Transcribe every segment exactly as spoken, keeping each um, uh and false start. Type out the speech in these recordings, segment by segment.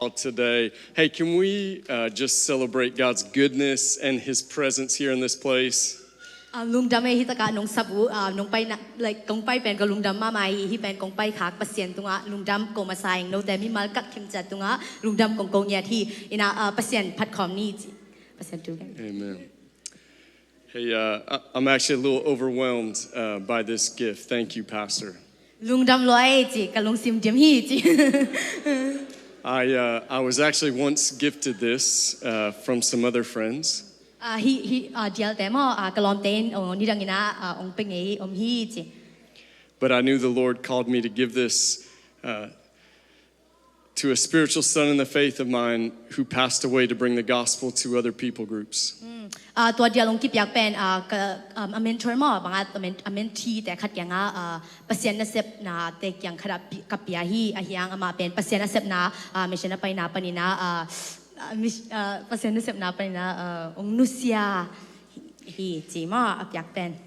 All today. Hey, can we uh, just celebrate God's goodness and His presence here in this place? Ah, lungdam ei, hi takah nong sap uh, ah, nong pai na, like, kong pai pen ka lungdam mahmah hi. Hi pen kong pai khak Pasian tungah lungdam ko masa ing, note mimal khat khempeuh tungah lungdam kong ko ngiat hi. Ina, ah, Pasian phat khawm ni ci. Pasian thu gen. Amen. Hey, uh, I- I'm actually a little overwhelmed uh, by this gift. Thank you, Pastor. Lungdam lua ei ci, ka lungsim dim hi ci. I, uh, I was actually once gifted this uh, from some other friends. Ah, hi, hi, ah, dialte maw, ah, ka lawmte in, oh, nidang ina, ah, ong pe ngei om hi ci. But I knew the Lord called me to give this uh, to a spiritual son in the faith of mine who passed away to bring the gospel to other people groups. Ah, tua dial ong kipiak pen, ah, ka, um, a mentor maw, banga a men-, a mentee te khat kiangah, ah, Pasian nasepna te kiang khat ah pi-, ka pia hi. Ahi hang amah pen Pasian nasepna, ah, mission a paina panina, ah, ah, mis-, ah, Pasian nasepna panina, ah, ong nusia hi, hi ci maw a piak pen.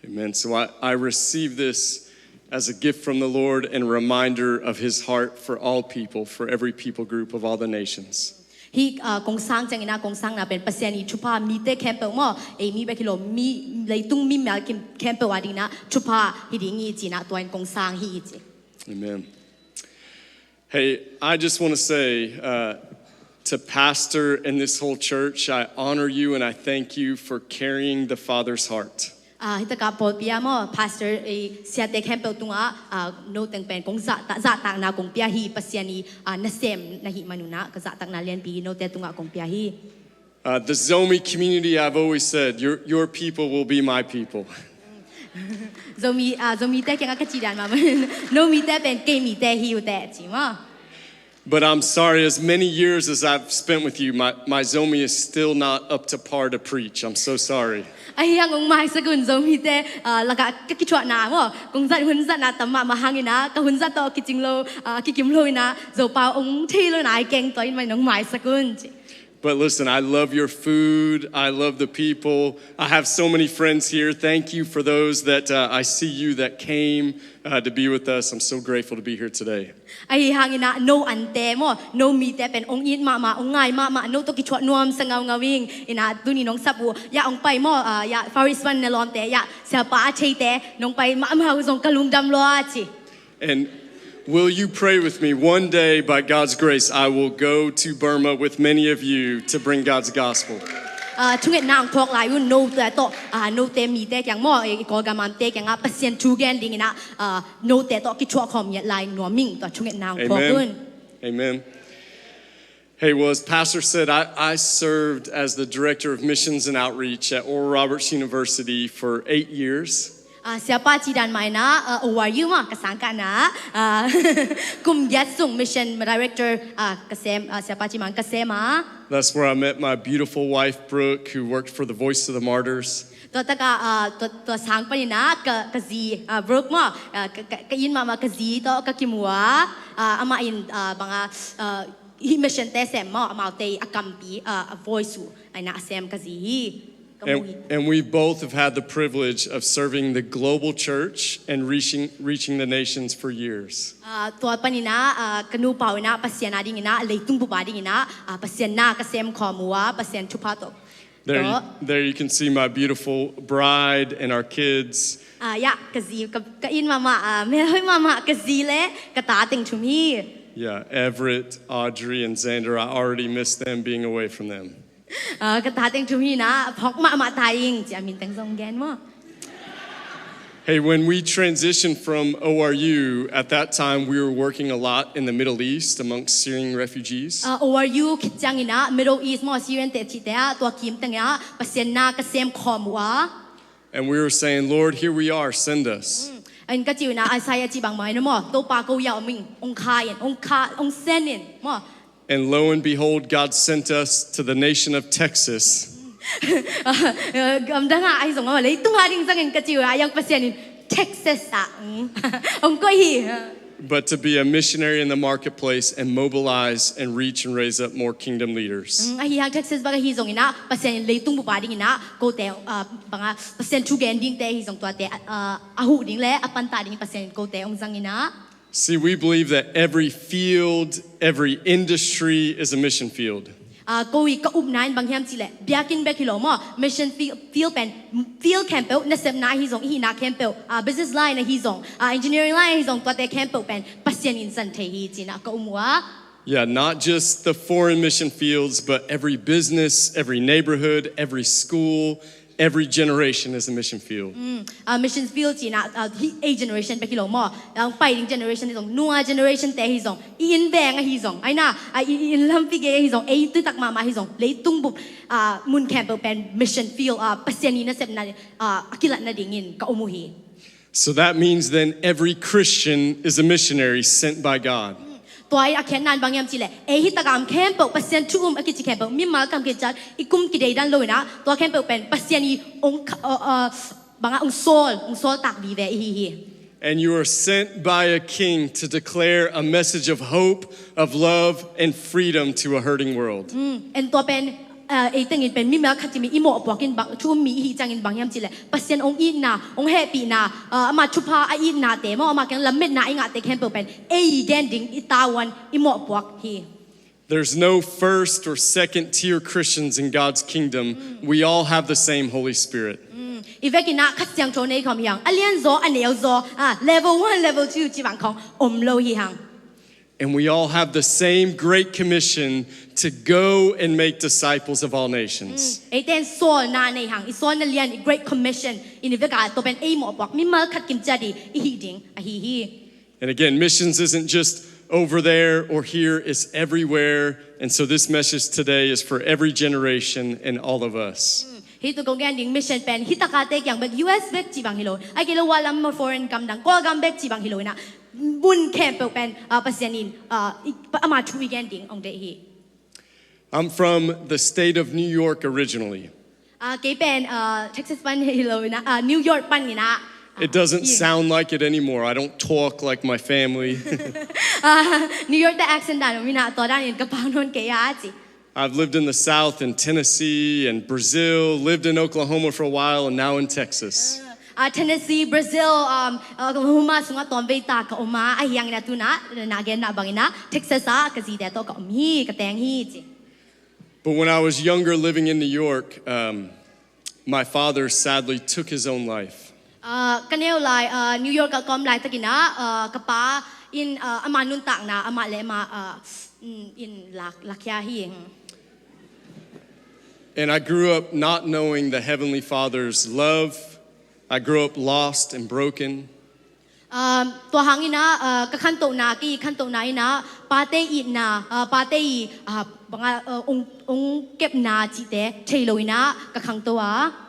Amen. So I, I receive this as a gift from the Lord and a reminder of His heart for all people, for every people group of all the nations. Hi, ah, kongsang ciangina, kongsang na pen Pasian i thupha mite khempeuh maw, ei mi bek hi lo, mi, leitung mimal kim-, khempeuh a dingina thupha hi ding hi cina, tua in kongsang hi ci. Amen. Hey, I just want to say uh, to Pastor and this whole church, I honor you and I thank you for carrying the Father's heart. Ah, hi takah pawlpi ah maw, Pastor, eh, siate khempeuh tungah, ah, no teng pen kong zahta-, zahtakna kong pia hi. Pasian i, ah, nasem na hi manuna ka zahtakna lianpi note tungah kong pia hi. Uh, the Zomi community, I've always said, your, your people will be my people. Zomi, ah, Zomite kiangah ka ci dan mah, no mite pen kei mite hi uh teh ci maw. But I'm sorry, as many years as I've spent with you, my, my Zomi is still not up to par to preach. I'm so sorry. Ahi hang ong maisak un, Zomite, ah, lakah ka kithuahna maw, kong zat hun zatna tam mahmah hangina, ka hun zat tawh kicing lo, ah, kikim lo ina, Zopau ong thei lo na i keng, tua in mah in ong maisak un ci. But listen, I love your food. I love the people. I have so many friends here. Thank you for those that uh, I see you that came uh, to be with us. I'm so grateful to be here today. Ahi hangina no ante maw, no mite pen ong it mahmah, ong ngai mahmah, no tawh kithuah nuamsa ngaungau ing. Ina tuni nong sap uh, ya ong pai maw, ah, ya Far East One na lawmte, ya siapa a theite nong pai mahmah uh zong ka lungdam lua ci. And will you pray with me? One day, by God's grace, I will go to Burma with many of you to bring God's gospel. Ah, thungetna ong thawk lai un, note tawh, ah, note mite kiang maw, eh, i Kawlgam amte kiangah Pasian thu gen dingina, ah, note tawh kithuah khawm ngiat lai nuam ing, tua thungetna ong thawk un. Amen. Hey, well, as Pastor said, I, I served as the Director of Missions and Outreach at Oral Roberts University for eight years. Ah, siapa ci dan mah ina, ah, O R U maw, ka sangkahna, ah, kum giat sung mission director, ah, ka sem, ah, siapa ci mah ka sem a. That's where I met my beautiful wife, Brooke, who worked for the Voice of the Martyrs. Tua takah, ah, tua, tua sang panina ka, ka zi, ah, Brooke maw, ah, ka, ka, ka inn mahmah ka zi tawh ka kimu a, ah, amah in, ah, banga, ah, hi mission te sem maw, amaute a kampi, ah, a voice uh, aina a sem ka zi hi. Ka mu hi. And, and we both have had the privilege of serving the global church and reaching, reaching the nations for years. Ah, tua panina, ah, ka nupau ina Pasian a dingina, leitung bup a dingina, ah, Pasian na ka sem khawm uh a, Pasian thupha tawh. There, you, Tawh. There you can see my beautiful bride and our kids. Ah, ya, ka zi, ka, ka inn mahmah, ah, melhoih mahmah ka zi le ka ta teng thum hi. Yeah, Everett, Audrey, and Xander, I already missed them being away from them. Ah, ka ta teng thum hi na, phawk mahmah ta ing, ci a min teng zong gen maw. Hey, when we transitioned from O R U, at that time we were working a lot in the Middle East amongst Syrian refugees. Ah, O R U khit ciangina, Middle East maw, Syrian te cihte ah, tua kim tengah Pasian na ka sem khawm uh a. And we were saying, Lord, here we are, send us. Ain ka ci uh ina, Isaiah cih bangmah ina maw, Topa ko ya om ing, ong kha in, ong kha, ong send in maw. And lo and behold, God sent us to the nation of Texas. Gamdang ah ahi zong a, leitung a ding zangin ka ci uh a, yang Pasian in Texas ah, mm, ong koih hi. But to be a missionary in the marketplace and mobilize and reach and raise up more kingdom leaders. Mm, ahi hang Texas bang ahi zongina, Pasian in leitung bup a dingina, kote, ah, banga Pasian thu gen dingte ahi zong tuate, ah, a huh ding le a pantah ding Pasian in kote ong zangina. See, we believe that every field, every industry is a mission field. Ah, ko i ka upna in bang hiam cihleh biakinn bek hi lo maw, mission field, field pen field khempeuh, nasepna ahi zong, i hihna khempeuh, ah, business line ahi zong, ah, engineering line ahi zong, tuate khempeuh pen Pasian in zang thei hi ci-in ah ka um uh a. Yeah, not just the foreign mission fields, but every business, every neighborhood, every school, every generation is a mission field. Ah, mission field ci-in ah, ah, hi, ei generation bek hi lo maw, ah, pai ding generation ahi zong, nua generation te ahi zong, i inn veng ahi zong, ai na, ah, i, i inn lampi gei ahi zong, ei tuitak mahmah ahi zong, leitung bup, ah, mun khempeuh pen mission field, ah, Pasian i nasepna, ah, a kilatna dingin ka um uh hi. So that means then every Christian is a missionary sent by God. Tua i a khiatna in bang hiam cihleh, ei hi takah om khempeuh Pasian thu um a kici khempeuh, mimal kam kiciat, i kum kideidan lo-in ah, tua khempeuh pen Pasian i ong kha-, uh, uh, bang ah ong sawl, ong sawl tak vive i hi hi. And you are sent by a king to declare a message of hope, of love, and freedom to a hurting world. And tua pen, uh, ei tengin pen mimal khat ci-in i mawhpuak in bang, thu um mi i hih ciangin bang hiam cihleh, Pasian ong itna, ong hehpihna, uh, ama thupha a itnate maw, ama kiang lammetna i ngahte khempeuh pen ei gen ding i tavuan i mawhpuak hi. There's no first or second tier Christians in God's kingdom. We all have the same Holy Spirit. I vekin ah Kha Siangtho nei khawm hi hang, a lianzaw, a neuzaw, ah, level one, level two ci bang khawng om lo hi hang. And we all have the same great commission to go and make disciples of all nations. Eite in sawlna nei hang, i sawlna lian, i Great Commission, i ni vek a tua pen ei mawhpuak, mimal khat kimciat i, i hih ding ahi hi. And again, missions isn't just over there or here, it's everywhere. And so this message today is for every generation and all of us. Hih tu kong gen ding mission pen, hi takate kiang bek, U S bek ci bang hi lo, ai kei lo, wallam maw, foreign gam dang, Kawlgam bek ci bang hi lo-in ah, mun khempeuh pen, ah, Pasian in, ah, i, ama thu i gen ding ong deih hi. I'm from the state of New York originally. Ah, kei pen, ah, Texas pan hi lo-in ah, ah, New York pan in ah. It doesn't sound like it anymore. I don't talk like my family. Ah, New York te accent dan om in ah, tua danin ka pau nawn kei a ci. I've lived in the South in Tennessee and Brazil, lived in Oklahoma for a while, and now in Texas. Ah, Tennessee, Brazil, um, Oklahoma sungah tawmvei ta ka om a, ahi hangin ah tu-in ah, na genna bangin ah, Texas ah ka zite tawh ka om hi, ka teng hi ci. But when I was younger living in New York, um, my father sadly took his own life. Ah, ka neu lai, ah, New York ah ka om laitakin ah, ah, ka pa in, ah, ama nuntakna, amah le amah, ah, mm, in lak, lakhia hi. And I grew up not knowing the Heavenly Father's love. I grew up lost and broken. Um, tua hangin ah, ah, ka khantohna, kei khantohna in ah, pate itna, ah, pate i, ah, bang ah, ah, ong, ong kepna cihte thei lo-in ah ka khangto a.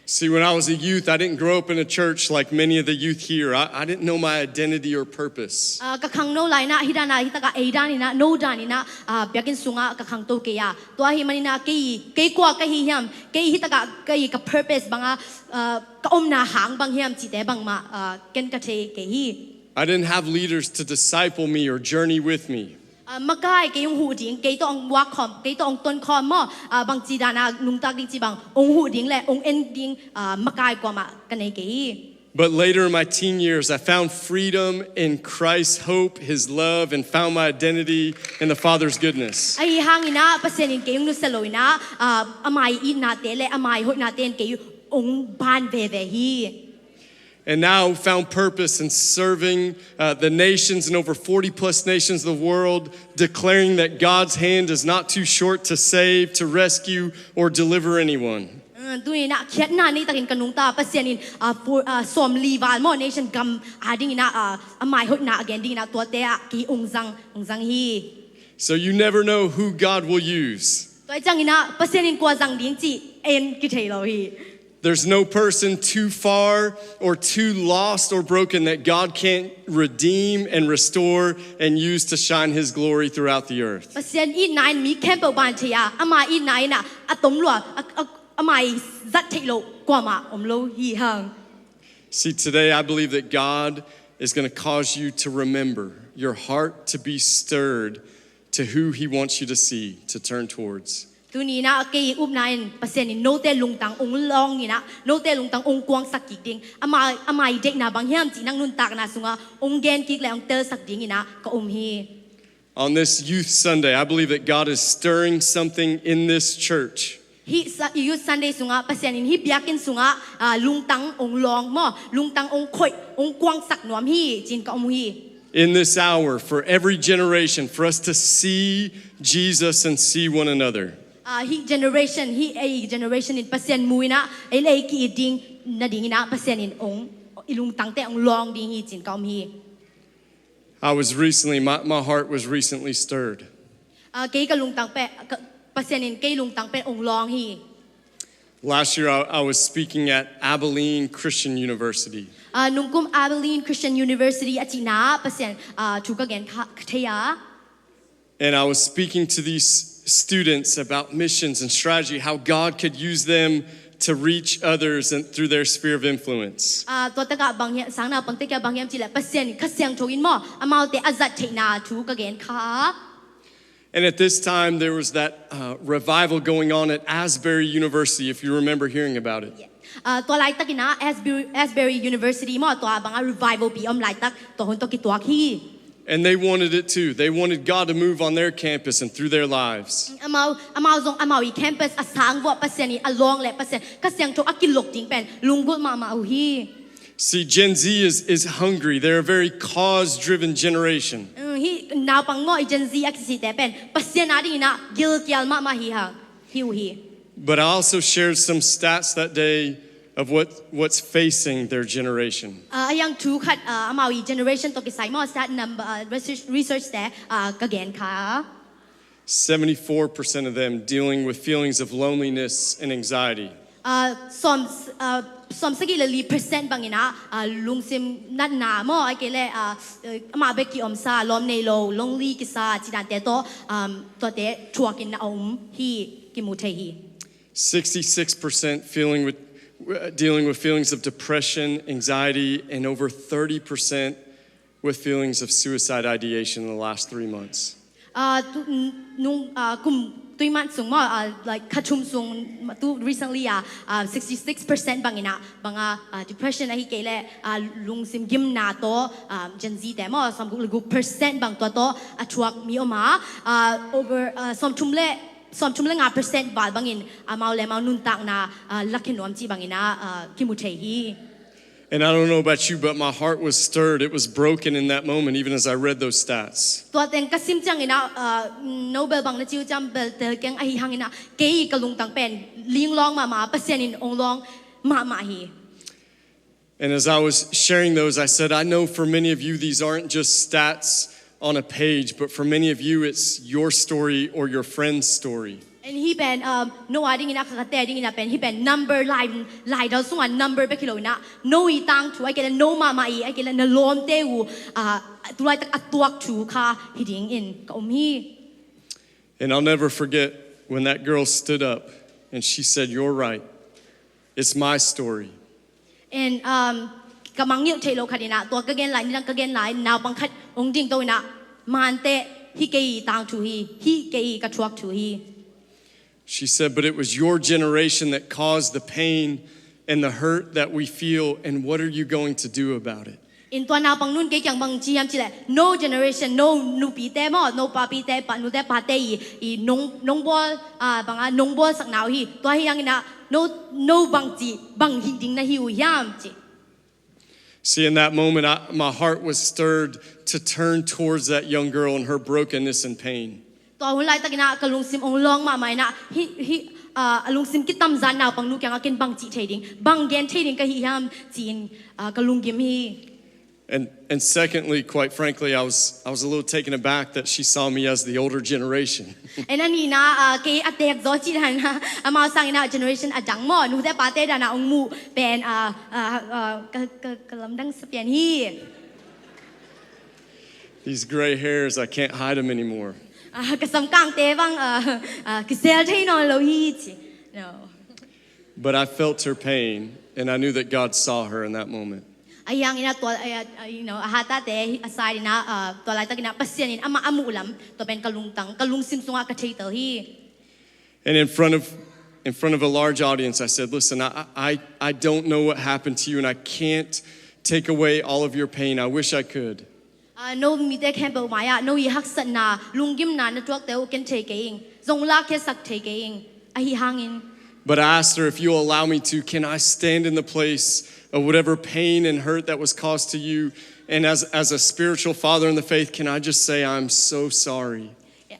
See, when I was a youth, I didn't grow up in a church like many of the youth here. I, I didn't know my identity or purpose. Ah, ka khangno lai-in ah, hi dan ah, hi takah ei dan in ah, no dan in ah, ah, biakinn sungah ka khangto kei a. Tua ahih manin ah, kei, kei kua ka hi hiam, kei hi takah kei ka purpose bang ah, ah, ka omna hang bang hiam cihte bangmah, ah, ken ka thei kei hi. I didn't have leaders to disciple me or journey with me. Ah, makai kei ong huh ding, kei tawh ong walk khawm, kei tawh ong ton khawm maw, ah, bangci dan ah nungtak ding ci bang, ong huh ding le ong en ding, ah, makai kuamah ka nei kei hi. But later in my teen years, I found freedom in Christ's hope, his love, and found my identity in the Father's goodness. Ahi hangin ah, Pasian in kei ong nusia lo-in ah, ah, ama i itnate le ama i hoihnate in kei ong ban veve hi. And now found purpose in serving, uh, the nations in over forty plus nations of the world, declaring that God's hand is not too short to save, to rescue, or deliver anyone. Uh, tu-in ah khiatna nei takin ka nungta, Pasian in, uh, for, uh, sawmli val maw, nation gam a dingin ah, uh, ama i hoihna a gen dingin ah tuate ah kei ong zang, ong zang hi. So you never know who God will use. Tua ciangin ah Pasian in kua zang ding cih en kithei lo hi. There's no person too far or too lost or broken that God can't redeem and restore and use to shine his glory throughout the earth. Pasian itna in mi khempeuh ban thei a, ama itna in ah a tom lua, a, a, ama i zat theih loh kuamah om lo hi hang. See, today I believe that God is gonna cause you to remember, your heart to be stirred to who he wants you to see, to turn towards. Tuni in ah kei upna in Pasian in note lungtang ong lawng in ah, note lungtang ong kuangsak kik ding, ama, ama i deihna bang hiam cih nang nuntakna sungah ong gen kik le ong telsak ding in ah ka um hi. On this Youth Sunday, I believe that God is stirring something in this church. Hih sa-, Youth Sunday sungah Pasian in hih biakinn sungah, ah, lungtang ong lawng maw, lungtang ong khoih, ong kuangsak nuam hi ci-in ka um hi. In this hour, for every generation, for us to see Jesus and see one another. Ah, hih generation, hih ei generation in Pasian mu in ah, ei le ei ki-it ding nading in ah Pasian in ong, i lungtangte ong lawng ding hi ci-in ka um hi. I was recently, my, my heart was recently stirred. Ah, kei ka lungtang pen, ka, Pasian in kei lungtang pen ong lawng hi. Last year, I, I was speaking at Abilene Christian University. Ah, nungkum Abilene Christian University a cihna Pasian, ah, thu ka gen kha, ka thei a. And I was speaking to these students about missions and strategy, how God could use them to reach others and through their sphere of influence. Ah, tua takah bang hiam, sang naupangte kiangah bang hiam cih leh Pasian in Kha Siangtho in maw, amaute a zat theihna thu ka gen kha. And at this time, there was that, uh, revival going on at Asbury University, if you remember hearing about it. Yeah. Ah, tua laitak in ah Asbury, Asbury University maw, tua bangah revival pi om laitak, tua hun tawh kituak hi. And they wanted it too. They wanted God to move on their campus and through their lives. Amau, amau zong amau i campus a sang vuah Pasian in a lawng le Pasian Kha Siangtho a kilok ding pen lunggulh mahmah uh hi. See, Gen Z is, is hungry. They're a very cause-driven generation. Mm, hih naupang maw, i Gen Z a kisite pen Pasian a ding in ah gilkial mahmah hi hang, hi uh hi. But I also shared some stats that day of what, what's facing their generation. Ah, a hiang thu khat, ah, amau i generation tawh kisai maw, stat number, ah, research, research te, ah, ka gen kha. Seventy-four percent of them dealing with feelings of loneliness and anxiety. Ah, sawm, ah, sawm sagih le li percent bang in ah, ah, lungsim natna maw, ahih kei leh, ah, eh, amah bek kiomsa, lawm nei lo, lonely kisa, cih dante tawh, um, tuate thuak in a om hi, kimu thei hi. Sixty-six percent feeling with, uh, dealing with feelings of depression, anxiety, and over thirty percent with feelings of suicide ideation in the last three months. Ah, tu-, n-, nung, ah, kum tui man sung maw, ah, like, kha thum sung, tu recently, ah, ah, sixty-six percent bang in ah, bang ah, ah, depression ahih kei leh, ah, lungsim gimna tawh, ah, Gen Z te maw, sawmguk le guk percent bang tua tawh a thuak mi om a, ah, over, ah, sawmthum le, sawmthum le nga percent val bang in amau le amau nuntakna, ah, lakhia nuam cih bang in ah, ah, kimu thei hi. And I don't know about you, but my heart was stirred. It was broken in that moment, even as I read those stats. Tua teng ka sim ciangin ah, ah, no bel bang na ci uh ciang bel tel keng, ahih hangin ah kei ka lungtang pen linglawng mahmah, Pasian in ong lawng mahmah hi. And as I was sharing those, I said, "I know for many of you, these aren't just stats on a page, but for many of you, it's your story or your friend's story." And hih pen, um, no a ding in ah, kha khatte ding in ah pen, hih pen number lai, laidal sungah number bek hi lo in ah, no i tangthu, ahih kei leh no mahmah i, ahih kei leh na lawmte uh, ah, tu laitak a tuak thu kha hi ding in ka um hi. And I'll never forget when that girl stood up and she said, "You're right. It's my story." And, um, ka mangngilh theih loh khat in ah, tua ka gen lai, nidang ka gen lai, naupang khat ong dingto in ah, "Mante, hih kei i tangthu hi, hih kei i ka thuak thu hi." She said, "But it was your generation that caused the pain and the hurt that we feel, and what are you going to do about it?" In tua naupang nun kei kiang bang ci hiam cih leh, "No generation, no nupite maw, no papite, pa, nute pate i, i nong, nong bawl, ah, bang ah, nong bawlsak na uh hi, tua hi hangin ah, no, no bang ci, bang hih ding na hi uh hiam?" ci. See, in that moment, I, my heart was stirred to turn towards that young girl and her brokenness and pain. Tua hun laitak in ah ka lungsim ong lawng mahmah in ah, hih, hih, ah, a lungsim kitamzan naupang nu kiangah ken bang cih thei ding, bang gen thei ding ka hi hiam ci-in, ah, ka lunggim hi. And, and secondly, quite frankly, I was, I was a little taken aback that she saw me as the older generation. And a nihna, ah, kei a teek zaw cih dan ah, amau sangin ah generation a dang maw, nute pate dan ah ong muh pen, ah, ah, ah, ka, ka, ka lamdang sa pian hi. These gray hairs, I can't hide them anymore. Ah, ka samkangte bang, ah, ah, kisel thei nawn lo hi ci. No. But I felt her pain, and I knew that God saw her in that moment. Ahih hangin ah tua, ah, ah, you know, a hatate a side in ah, ah, tua laitak in ah Pasian in amah a muh lam, tua pen ka lungtang, ka lungsim sungah ka theitel hi. And in front of in front of a large audience, I said, "Listen, I, I, I don't know what happened to you, and I can't take away all of your pain. I wish I could." Ah, no mite khempeuh mai-ah no i haksatna, lunggimna na tuakte uh ken thei kei ing, zong lakkhiatsak thei kei ing. Ahi hangin But I asked her, "If you'll allow me to, can I stand in the place of whatever pain and hurt that was caused to you? And as, as a spiritual father in the faith, can I just say, I'm so sorry?"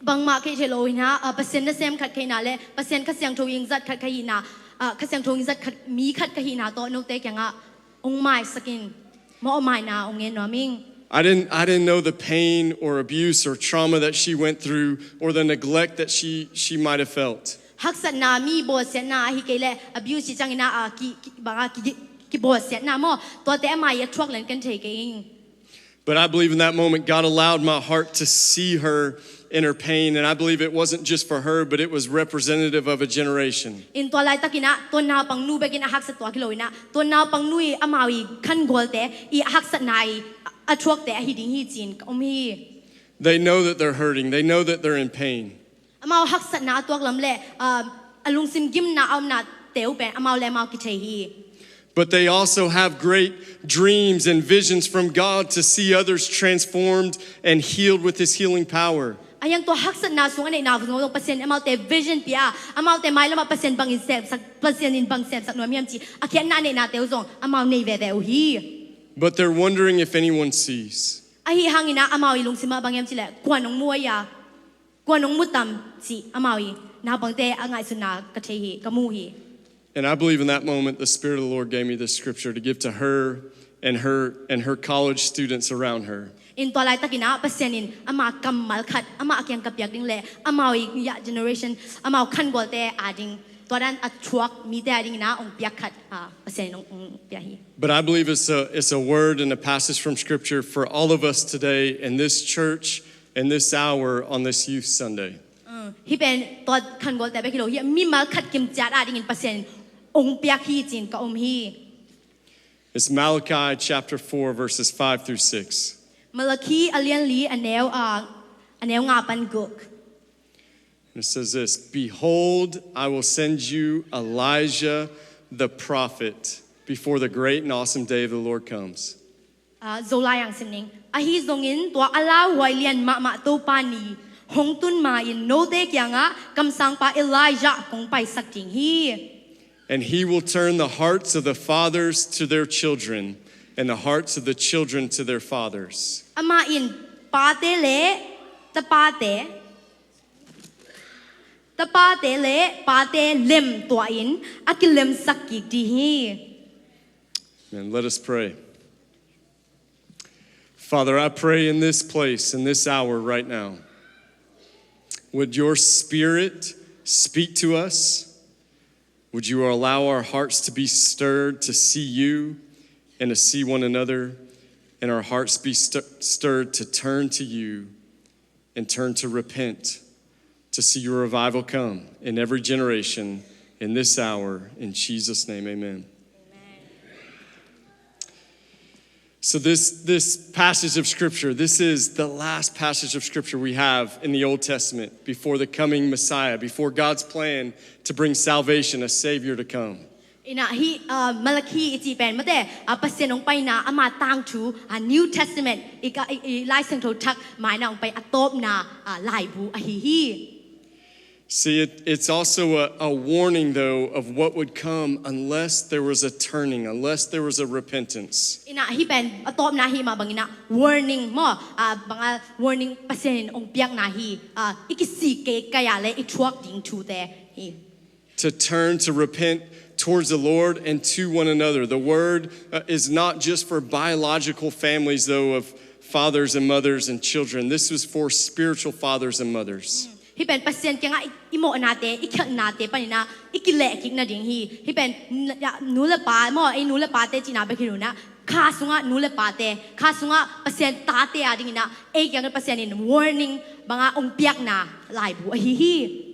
bangmah kei thei lo hi na, ah, Pasian nasem khat kei na le Pasian Kha Siangtho ing zat khat ka hi na, ah, Kha Siangtho ing zat khat mi khat ka hi na tawh note kiangah ong maisak in, mawh maina ong ngen nuam ing. I didn't, I didn't know the pain or abuse or trauma that she went through or the neglect that she, she might have felt. Haksatna, mi bawlsiatna ahi kei le abuse i ciangin ah, ki, ki, banga ki, ki bawlsiatna maw, tuate amah i a thuak len ken thei kei ing. But I believe in that moment, God allowed my heart to see her in her pain. And I believe it wasn't just for her, but it was representative of a generation. In tua laitakin ah tua naupang nu bekin a haksat tuak hi lo in ah, tua naupang nu i amau i khangualte i haksatna i a thuakte ahi ding hi ci-in ka um hi. They know that they're hurting. They know that they're in pain. Amau haksatna a tuak lam le, ah, a lungsim gimna a omna te uh pen amau le amau kithei hi. But they also have great dreams and visions from God to see others transformed and healed with His healing power. A hiang tua haksatna sung a neihna zong Pasian amaute vision pia, amaute mailamah Pasian bangin semsak, Pasian in bang semsak nuam hiam ci a khiatna a neihnate uh zong amau nei veve uh hi. But they're wondering if anyone sees. Ahi hangin ah amau i lungsimah bang hiam ci le, kua nong mu a, kua nong mu tam ci amau i naupangte a ngaihsutna ka thei hi, ka mu hi. And I believe in that moment, the Spirit of the Lord gave me this scripture to give to her and her and her college students around her. In tua laitakin ah Pasian in ama kammal khat amah kiang ka piak ding le amau i, ya, generation, amau khangualte a ding, tua dan a thuak mite a dingin ah ong piak khat, ah, Pasian in ong, ong piak hi. But I believe it's a, it's a word and a passage from Scripture for all of us today in this church, in this hour, on this Youth Sunday. Hi pen tua khangualte bek hi lo hi, mimal khat kimciat a dingin Pasian in ong piak hi ci-in ka um hi. It's Malachi chapter four, verses five through six. Malakhi a lian li a neu, ah, a neu nga pan guk. And it says this, "Behold, I will send you Elijah the prophet before the great and awesome day of the Lord comes." Ah, Zolai ang sim ning. Ahi zongin tua a lauhuai lian mahmah Topa ni hong tun ma-in note kiangah kamsangpa Elijah kong paisak ding hi. And he will turn the hearts of the fathers to their children, and the hearts of the children to their fathers. Amah in pate le tapate, tapate le pate lem tuah in a kilemsak kik ding hi. And let us pray. Father, I pray in this place, in this hour right now, would your Spirit speak to us? Would you allow our hearts to be stirred to see you and to see one another, and our hearts be stir- stirred to turn to you and turn to repent, to see your revival come in every generation, in this hour, in Jesus' name, amen. So this, this passage of Scripture, this is the last passage of Scripture we have in the Old Testament before the coming Messiah, before God's plan to bring salvation, a Savior to come. Ina hi, ah, Malakhi i ci pen mate, ah, Pasian ong paina ama tangthu, ah, New Testament i ka, i, i Lai Siangtho thak maina ong pai a tawpna, ah, laibu ahi hi. See, it, it's also a, a warning, though, of what would come unless there was a turning, unless there was a repentance. Ina hi pen a tawpna hi mah bangin ah warning maw, ah, banga warning Pasian in ong piakna hi, ah, i kisik kei kaya le i thuak ding thute hi. To turn, to repent towards the Lord and to one another. The word, uh, is not just for biological families, though, of fathers and mothers and children. This was for spiritual fathers and mothers. Hi pen Pasian kiangah i, i mawhnate, i khialhnate panin ah i kilehkik nading hi. Hi pen n-, ya, nu le pa maw, ei nu le pate cihna bek hi lo in ah, kha sungah nu le pate, kha sungah Pasian tate a dingin ah ei kiangah Pasian in warning banga ong piakna laibu ahi hi.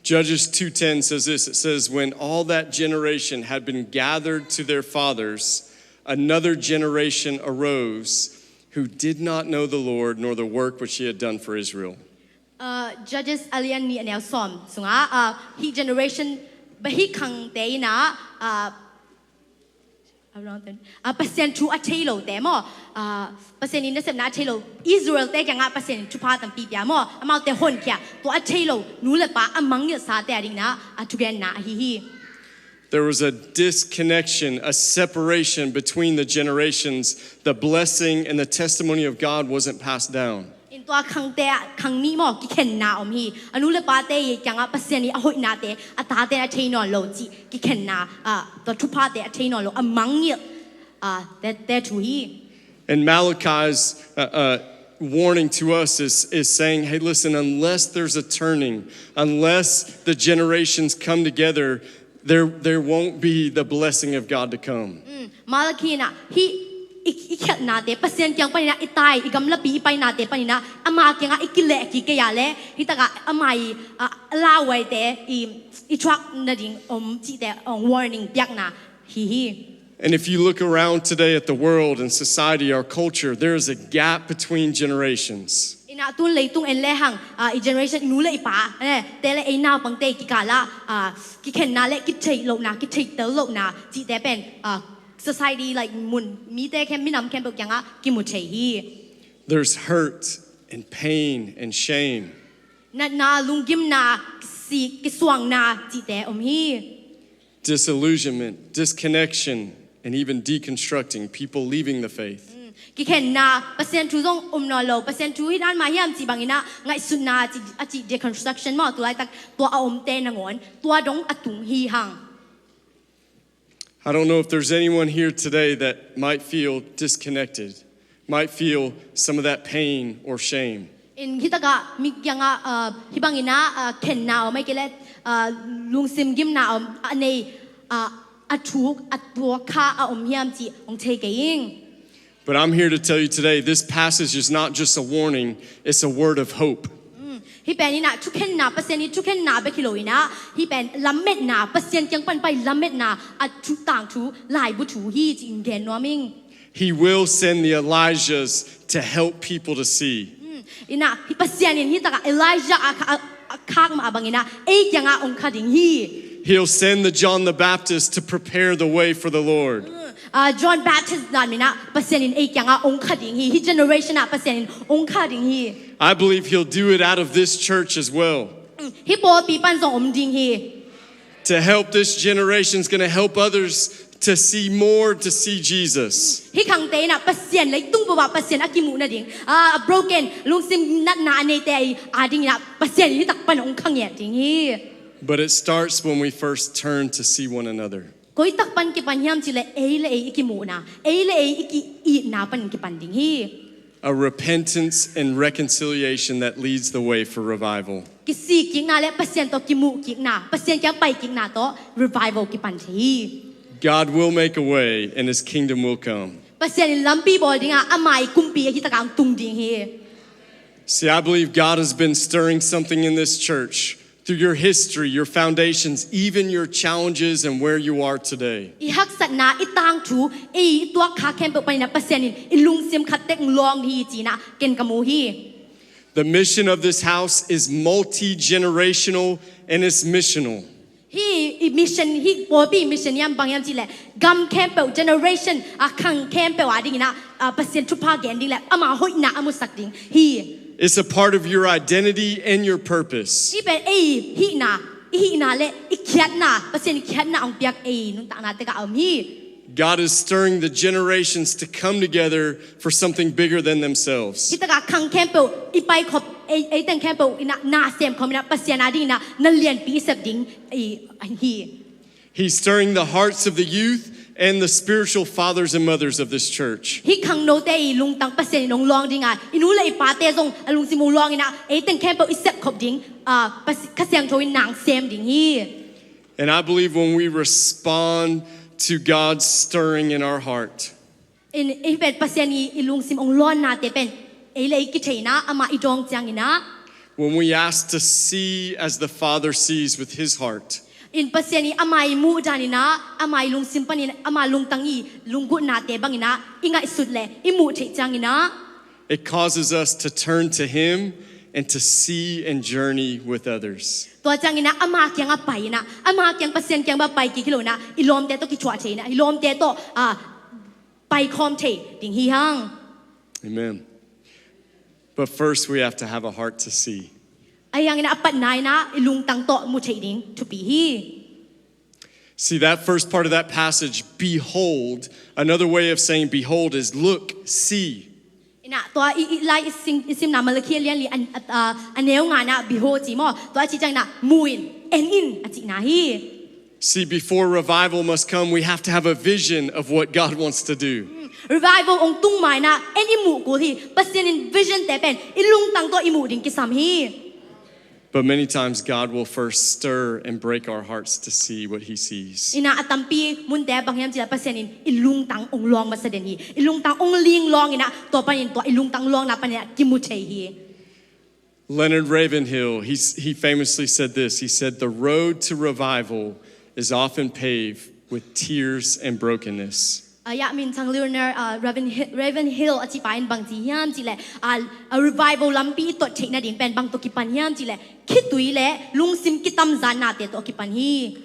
Judges two ten says this. It says, "When all that generation had been gathered to their fathers, another generation arose who did not know the Lord nor the work which he had done for Israel." Uh, Judges a lian nih a neu sawm sungah, uh, hih generation, hih khangte in ah, uh, uh, Pasian thu a thei lote maw, uh, Pasian in nasepna a thei lo Israel-te kiangah Pasian in thupha tampi pia maw, amaute honkhia, tua a thei lo nu le pa a mangngilhsate a dingin ah a thugenna ahi hi. There was a disconnection, a separation between the generations. The blessing and the testimony of God wasn't passed down. In tua khangte ah khang nih maw kikhenna om hi. A nu le pate kiangah Pasian ii a hoihnate a tate in a thei nawn lo cih kikhenna, ah, tua thuphate a thei nawn lo a mangngilh, ah, te, te thu hi. And Malachi's, uh, uh, warning to us is, is saying, hey, listen, unless there's a turning, unless the generations come together, there, there won't be the blessing of God to come. Mm, Malakhi in ah hih i, i khialhnate Pasian kiang panin ah i tai, i gamlapi i painate panin ah ama kiangah i kileh kik kei a leh hih takah ama ii, ah, lauhuaite i, i thuak nading om cihte hong warning piakna hi hi. And if you look around today at the world and society, our culture, there is a gap between generations. In ah tun leitung en lehang, ah, i generation, i nu le i pa, eh, te le ei naupangte kikal ah, ah, kikhenna le kitheih lohna, kitheihtel lohna cihte pen, ah, society, like, mun mite khempeuh, minam khempeuh kiangah kimu thei hi. There's hurt and pain and shame. Natna, lunggimna, sik, kisuangna cihte om hi. Disillusionment, disconnection, and even deconstructing, people leaving the faith. Mm. Kikhenna, Pasian thu zong um nawn lo, Pasian thu hi dan mah hiam cih bangin ah ngaihsutna a cih, a cih deconstruction maw, tu laitak tua a omte nangawn tua dong a tung hi hang. I don't know if there's anyone here today that might feel disconnected, might feel some of that pain or shame. In hih takah mi kiangah, ah, hih bangin ah, ah, khenna om ahih kei leh, ah, lungsim gimna om a nei, ah, a thuk, a tuak kha a om hiam cih hong thei kei ing. But I'm here to tell you today, this passage is not just a warning, it's a word of hope. Mm. Hih pen in ah thukhenna, Pasian ii thukhenna bek hi lo in ah, hih pen lammetna, Pasian kiang pan pai lammetna a thu, tangthu, laibu thu hi ci-in gen nuam ing. He will send the Elijahs to help people to see. Mm. In ah hih Pasian in hih takah Elijah a kha, a, a khak mah bangin ah ei kiangah hong kha ding hi. He'll send the John the Baptist to prepare the way for the Lord. Mm. Ah, John Baptist dan mah in ah Pasian in ei kiangah hong kha ding hi. Hih generation ah Pasian in hong kha ding hi. I believe he'll do it out of this church as well. Mm. Hih pawlpi pan zong om ding hi. To help this generation is gonna help others to see more, to see Jesus. Hih khangte in ah Pasian, leitung bup ah Pasian a kimuh nading, ah, a broken, lungsim natna a neite a dingin ah Pasian in hih tak pan hong kha ngiat ding hi. But it starts when we first turn to see one another. Koi tak pan kipan hiam cih leh ei le ei i kimuhna, ei le ei i ki-itna pan kipan ding hi. A repentance and reconciliation that leads the way for revival. Kisik kikna le Pasian tawh kimuh kikna, Pasian kiang pai kikna tawh revival kipan thei hi. God will make a way and his kingdom will come. Pasian in lampi bawl ding a, ama ii kumpi hih tak ah hong tung ding hi. See, I believe God has been stirring something in this church through your history, your foundations, even your challenges and where you are today. I haksatna, i tangthu, i tuak kha khempeuh panin ah Pasian in i lungsim khat tek hong lawng hi ci-in ah ken ka mu hi. The mission of this house is multi-generational and it's missional. Hih i mission, hih pawlpi mission hiam bang hiam cih leh gam khempeuh, generation, ah, khang khempeuh a dingin ah, ah, Pasian thupha gen ding le ama hoihna a musak ding hi. It's a part of your identity and your purpose. Hih pen ei hihna, i hihna le i khiatna, Pasian i khiatna hong piak ei nuntakna tek ah a om hi. God is stirring the generations to come together for something bigger than themselves. Hih tak ah khang khempeuh i paikhop, ei, ei teng khempeuh in ah na sem khawm in ah Pasian a dingin ah na lianpi i sep ding hi. He's stirring the hearts of the youth and the spiritual fathers and mothers of this church. Hih khangnote i lungtang Pasian in hong lawng ding a, i nu le i pate zong a lungsim hong lawng in ah ei teng khempeuh i sepkhop ding, ah, Pas-, Kha Siangtho in na sem ding hi. And I believe when we respond to God's stirring in our heart, in, hih pen Pasian i, i lungsim hong lawnnate pen ei le ei kitheihna, ama i dawng ciangin ah, when we ask to see as the Father sees with his heart, in Pasian i ama i muh danin ah, ama i lungsim panin, ama lungtang i lunggulhnate bangin ah i ngaihsut le i muh theih ciangin ah, it causes us to turn to him and to see and journey with others. Tua ciangin ah ama kiangah pai in ah, ama kiang, Pasian kiang bang pai kik hi lo in ah, i lawmte tawh kithuah thei in ah, i lawmte tawh, ah, paikhawm thei ding hi hang. Amen. But first, we have to have a heart to see. Ahi hangin ah a patna in ah i lungtang tawh mu thei ding thupi hi. See, that first part of that passage, behold, another way of saying behold is look, see. In ah tua i, i lai i sim, i simna Malakhi a lian li an, a, a, a neu nga in ah behold ci maw. Tua a cih ciangin ah mu in, en in a cihna hi. See, before revival must come, we have to have a vision of what God wants to do. Revival hong tung ma in ah en i muh kul hi. Pasian in vision te pen i lungtang tawh i muh ding kisam hi. But many times, God will first stir and break our hearts to see what He sees. In ah a tampi munte bang hiam cih leh Pasian in i lungtang hong lawng masa den hi. I lungtang hong ling lawng in ah tua panin tua i lungtang lawngna panin ah kimu thei hi. Leonard Ravenhill, he's, he famously said this. He said, "The road to revival is often paved with tears and brokenness." Ah, ya, minthang Leonard, ah, Raven Hi-, Ravenhill a cih pa in bang ci hiam cih leh, ah, a revival lampi i tot theih nading pen bang tawh kipan hiam cih leh, khitui le lungsim kitamzan nate tawh kipan hi.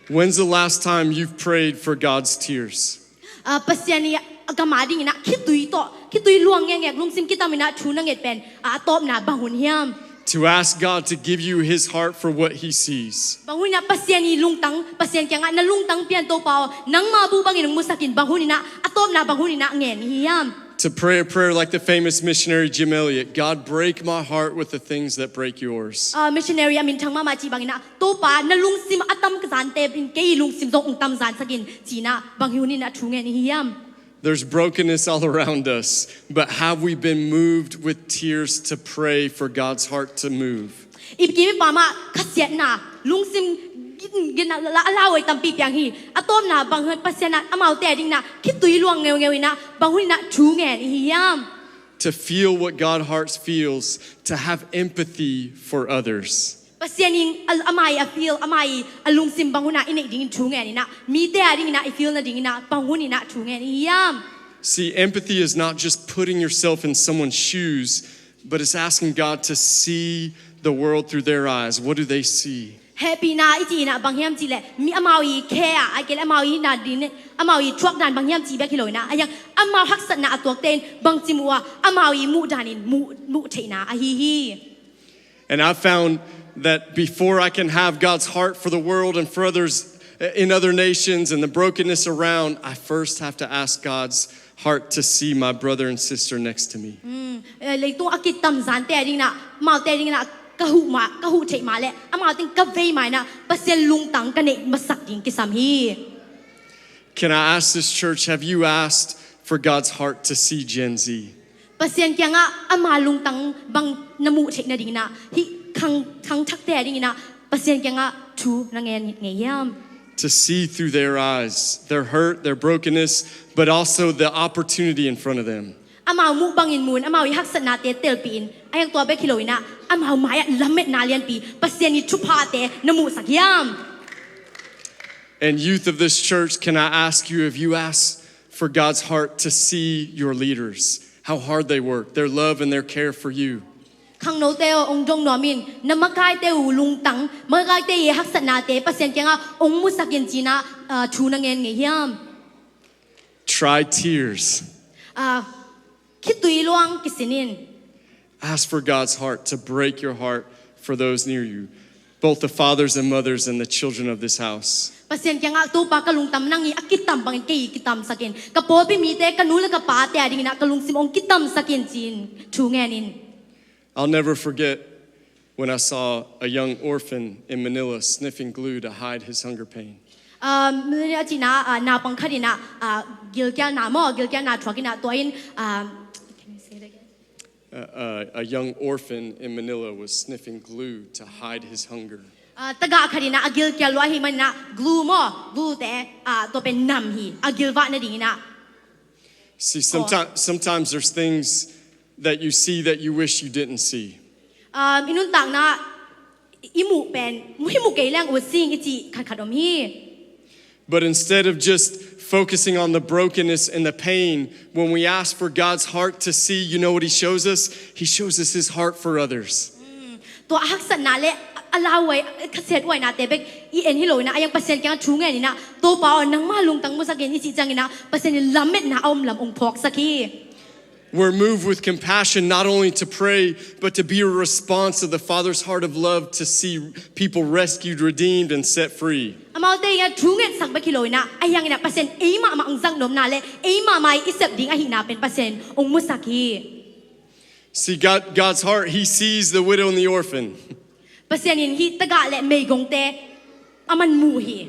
When's the last time you've prayed for God's tears? Ah, Pasian i a gam a ding in ah khitui tawh, khitui luang ngekngek, lungsim kitam in ah thu na nget pen, ah, a tawpna bang hun hiam? To ask God to give you His heart for what He sees. Bang hun in ah Pasian i lungtang, Pasian kiangah na lungtang pia in Topa aw, nangma buh bangin hong musak in, bang hun in ah, a tawpna bang hun in ah ngen hi hiam? To pray a prayer like the famous missionary Jim Elliot, "God, break my heart with the things that break yours." Ah, missionary a minthang mahmah cih bangin ah, Topa, na lungsim a tamzante in kei lungsim zong hong tamzansak in ci in ah bang hun in ah thu ngen hi hiam? There's brokenness all around us, but have we been moved with tears to pray for God's heart to move? I kim i pam ah khasiatna, lungsim gin, gin a la, a lauhuai tampi piang hi. A tawpna bang hun, Pasian ah amaute a ding in ah khitui luang ngeungeu in ah bang hun in ah thu ngen hi hiam? To feel what God's heart feels, to have empathy for others. Pasian in a, ama i a feel, ama i a lungsim bang hun ah i neih dingin thu ngen in ah, mite a ding in ah i feel nading in ah bang hun in ah thu ngen hi hiam? See, empathy is not just putting yourself in someone's shoes, but it's asking God to see the world through their eyes. What do they see? Hehpihna i cih in ah bang hiam cih leh, mi amau i khe ah, ahih kei leh amau i na ding, amau i thuak dan bang hiam cih bek hi lo in ah, ahi hang amau haksatna a tuakte in bang ci muh ah, amau i muh dan in muh, muh theihna ahi hi. And I found that before I can have God's heart for the world and for others in other nations and the brokenness around, I first have to ask God's heart to see my brother and sister next to me. Eh, leitung a kitamzante a ding in ah, amaute a ding in ah ka huh ma, ka huh theih ma leh, amaute in ka vei ma in ah Pasian lungtang ka neih masak ding kisam hi. Can I ask this church, have you asked for God's heart to see Gen Z? Pasian kiangah ama lungtang bang na muh theih nading in ah, hih khang, khangthakte a ding in ah Pasian kiangah thu na ngen ngei hiam? To see through their eyes, their hurt, their brokenness, but also the opportunity in front of them. Amau muh bangin mu in, amau i haksatnate telpih in, ahi hang tua bek hi lo in ah, amau mai-ah lametna lianpi, Pasian i thuphate na muhsak hiam? And youth of this church, can I ask you, have you asked for God's heart to see your leaders, how hard they work, their love and their care for you? Khangnote aw, hong dong nuam in, na makaite uh lungtang, makaite i haksatnate Pasian kiangah hong musak in ci in ah, ah, thu na ngen ngei hiam? Try tears. Ah, khitui luang kisin in. Ask for God's heart to break your heart for those near you, both the fathers and mothers and the children of this house. Pasian kiangah, Topa, ka lungtang nang i a kitam bangin kei i kitamsak in. Ka pawlpi mite, ka nu le ka pate a ding in ah ka lungsim hong kitamsak in ci in thu ngen in. I'll never forget when I saw a young orphan in Manila sniffing glue to hide his hunger pain. Ah, Manila cih in ah, ah, naupang khat in ah, ah, gilkialna maw, gilkialna thuak in ah, tua in, ah, can you say it again? Uh, uh, a young orphan in Manila was sniffing glue to hide his hunger. Ah, tagah khat in ah a gilkial lua ahih manin ah glue maw, glue te, ah, tua pen nam hi, a gilvah nading in ah. See, sometimes, sometimes there's things that you see that you wish you didn't see. Ah, i nuntakna i muh pen, hih mu kei leng ut sing i cih khatkhat om hi. But instead of just focusing on the brokenness and the pain, when we ask for God's heart to see, you know what he shows us? He shows us his heart for others. Tua a haksatna le a lauhuai, a khasia huainate bek i en hi lo in ah, a yang Pasian kiangah thu ngen in ah, Topa aw, nangma lungtang musak in i cih ciangin ah, Pasian in lametna a om lam hong phawksak hi. We're moved with compassion not only to pray, but to be a response of the Father's heart of love to see people rescued, redeemed, and set free. Amaute in ah thu ngetsak bek hi lo in ah, a yang in ah Pasian ei mahmah hong zak nopna le ei mahmah i sep ding ahihna pen Pasian hong musak hi. See, God, God's heart, he sees the widow and the orphan. Pasian in hih tagah le meigongte a man mu hi.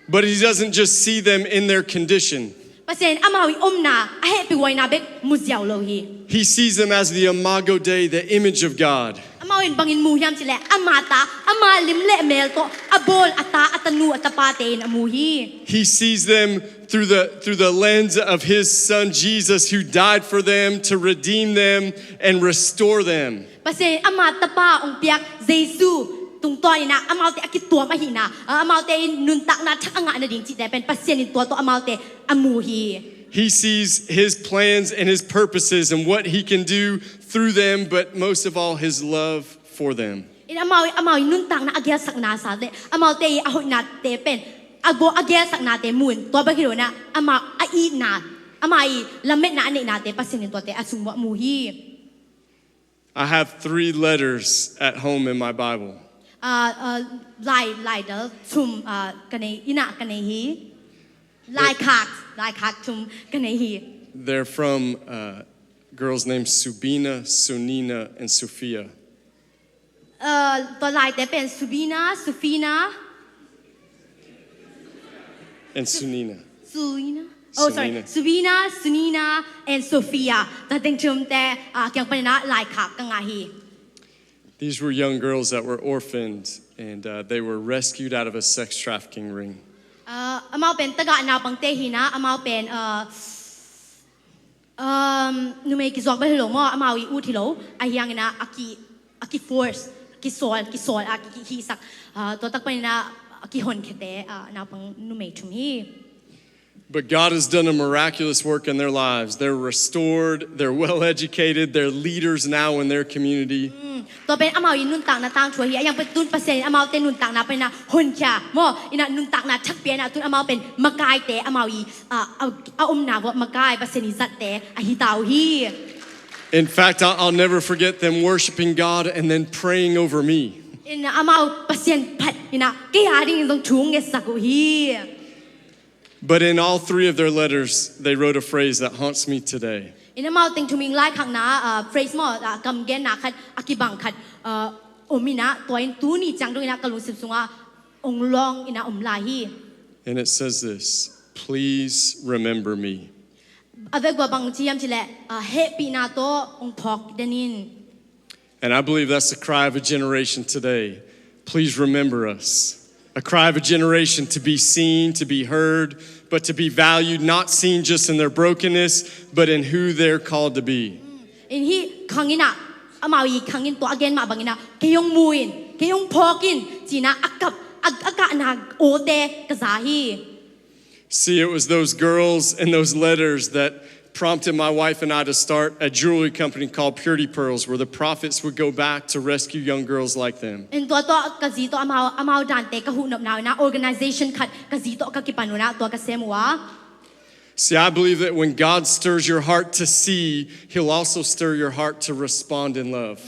But he doesn't just see them in their condition. Pasian in amau i omna, a hehpihhuaina bek mu ziau lo hi. He sees them as the Imago Dei, the image of God. Amau in bangin mu hiam cih leh, ama ta, ama lim le mel tawh a bawl a ta, a tanu, a tapate in a mu hi. He sees them through the, through the lens of his son Jesus, who died for them to redeem them and restore them. Pasian in ama tapa hong piak Jesu tungtawn in ah, amaute a kituam ahihna, ah, amaute in nuntakna thak a ngah nading cihte pen Pasian in tua tawh amaute a mu hi. He sees his plans and his purposes and what he can do through them, but most of all, his love for them. In amau, amau i nuntakna a gelsakna sa le, amaute i a hoihnate pen a bawl, a gelsaknate mu in, tua bek hi lo in ah, ama a itna, ama i lametna a neihnate Pasian in tuate a sung uah mu hi. I have three letters at home in my Bible. Ah, ah, lai, laidal thum, ah, ka nei, inn ah ka nei hi. Laikhak, laikhak thum ka nei hi. They're from uh, girls named Subina, Sunina, and Sofia. Ah, tua laite pen Subina, Sufina, And Sunina. Suina. Oh, sorry. Sunina. Subina, Sunina, and Sofia. Tua teng thumte, ah, kiang panin ah laikhak ka ngah hi. These were young girls that were orphaned, and uh, they were rescued out of a sex trafficking ring. Ah, amau pen tagah naupangte hi in ah, amau pen, ah, um, numei kizuak bek hi lo maw, amau i ut hi lo, a hiang in ah a ki, a ki force, kisawl, kisawl, a ki, ki, kisak, ah, tua tak panin ah a kihonkhete, ah, naupang numei thum hi. But God has done a miraculous work in their lives. They're restored, they're well educated, they're leaders now in their community. Tua pen amau i nuntakna tangthu hi, a yang pen tun Pasian in amaute nuntakna panin ah honkhia maw, in ah nuntakna thak pia in ah tun amau pen makaite, amau i, ah, a, a omna uah makai, Pasian i zatte ahi ta uh hi. In fact, I'll, I'll never forget them worshiping God and then praying over me. In ah amau Pasian phat in ah kei a dingin zong thu ngetsak uh hi. But in all three of their letters, they wrote a phrase that haunts me today. In amau teng thum i laikhakna, ah, phrase maw, ah, kamgenna khat, a kibang khat, ah, om in ah, tua in tuni ciang dong in ah ka lungsim sungah hong lawng in ah om lai hi. And it says this, "Please remember me." A vekpi-a bang ci hiam cih leh, ah, hehpihna tawh hong phawk den in. And I believe that's the cry of a generation today. Please remember us. A cry of a generation to be seen, to be heard, but to be valued, not seen just in their brokenness, but in who they're called to be. In hih khang in ah, amau i khang in tua a gen mah bang in ah, kei hong mu in, kei hong phawk in, ci in ah a kap, a, a kahna awte ka za hi. See, it was those girls and those letters that prompted my wife and I to start a jewelry company called Purity Pearls, where the profits would go back to rescue young girls like them. In tua tawh ka zi tawh amau, amau dante ka huhnopna uh in ah organization khat ka zi tawh ka kipan uh in ah tua ka sem uh a. See, I believe that when God stirs your heart to see, he'll also stir your heart to respond in love.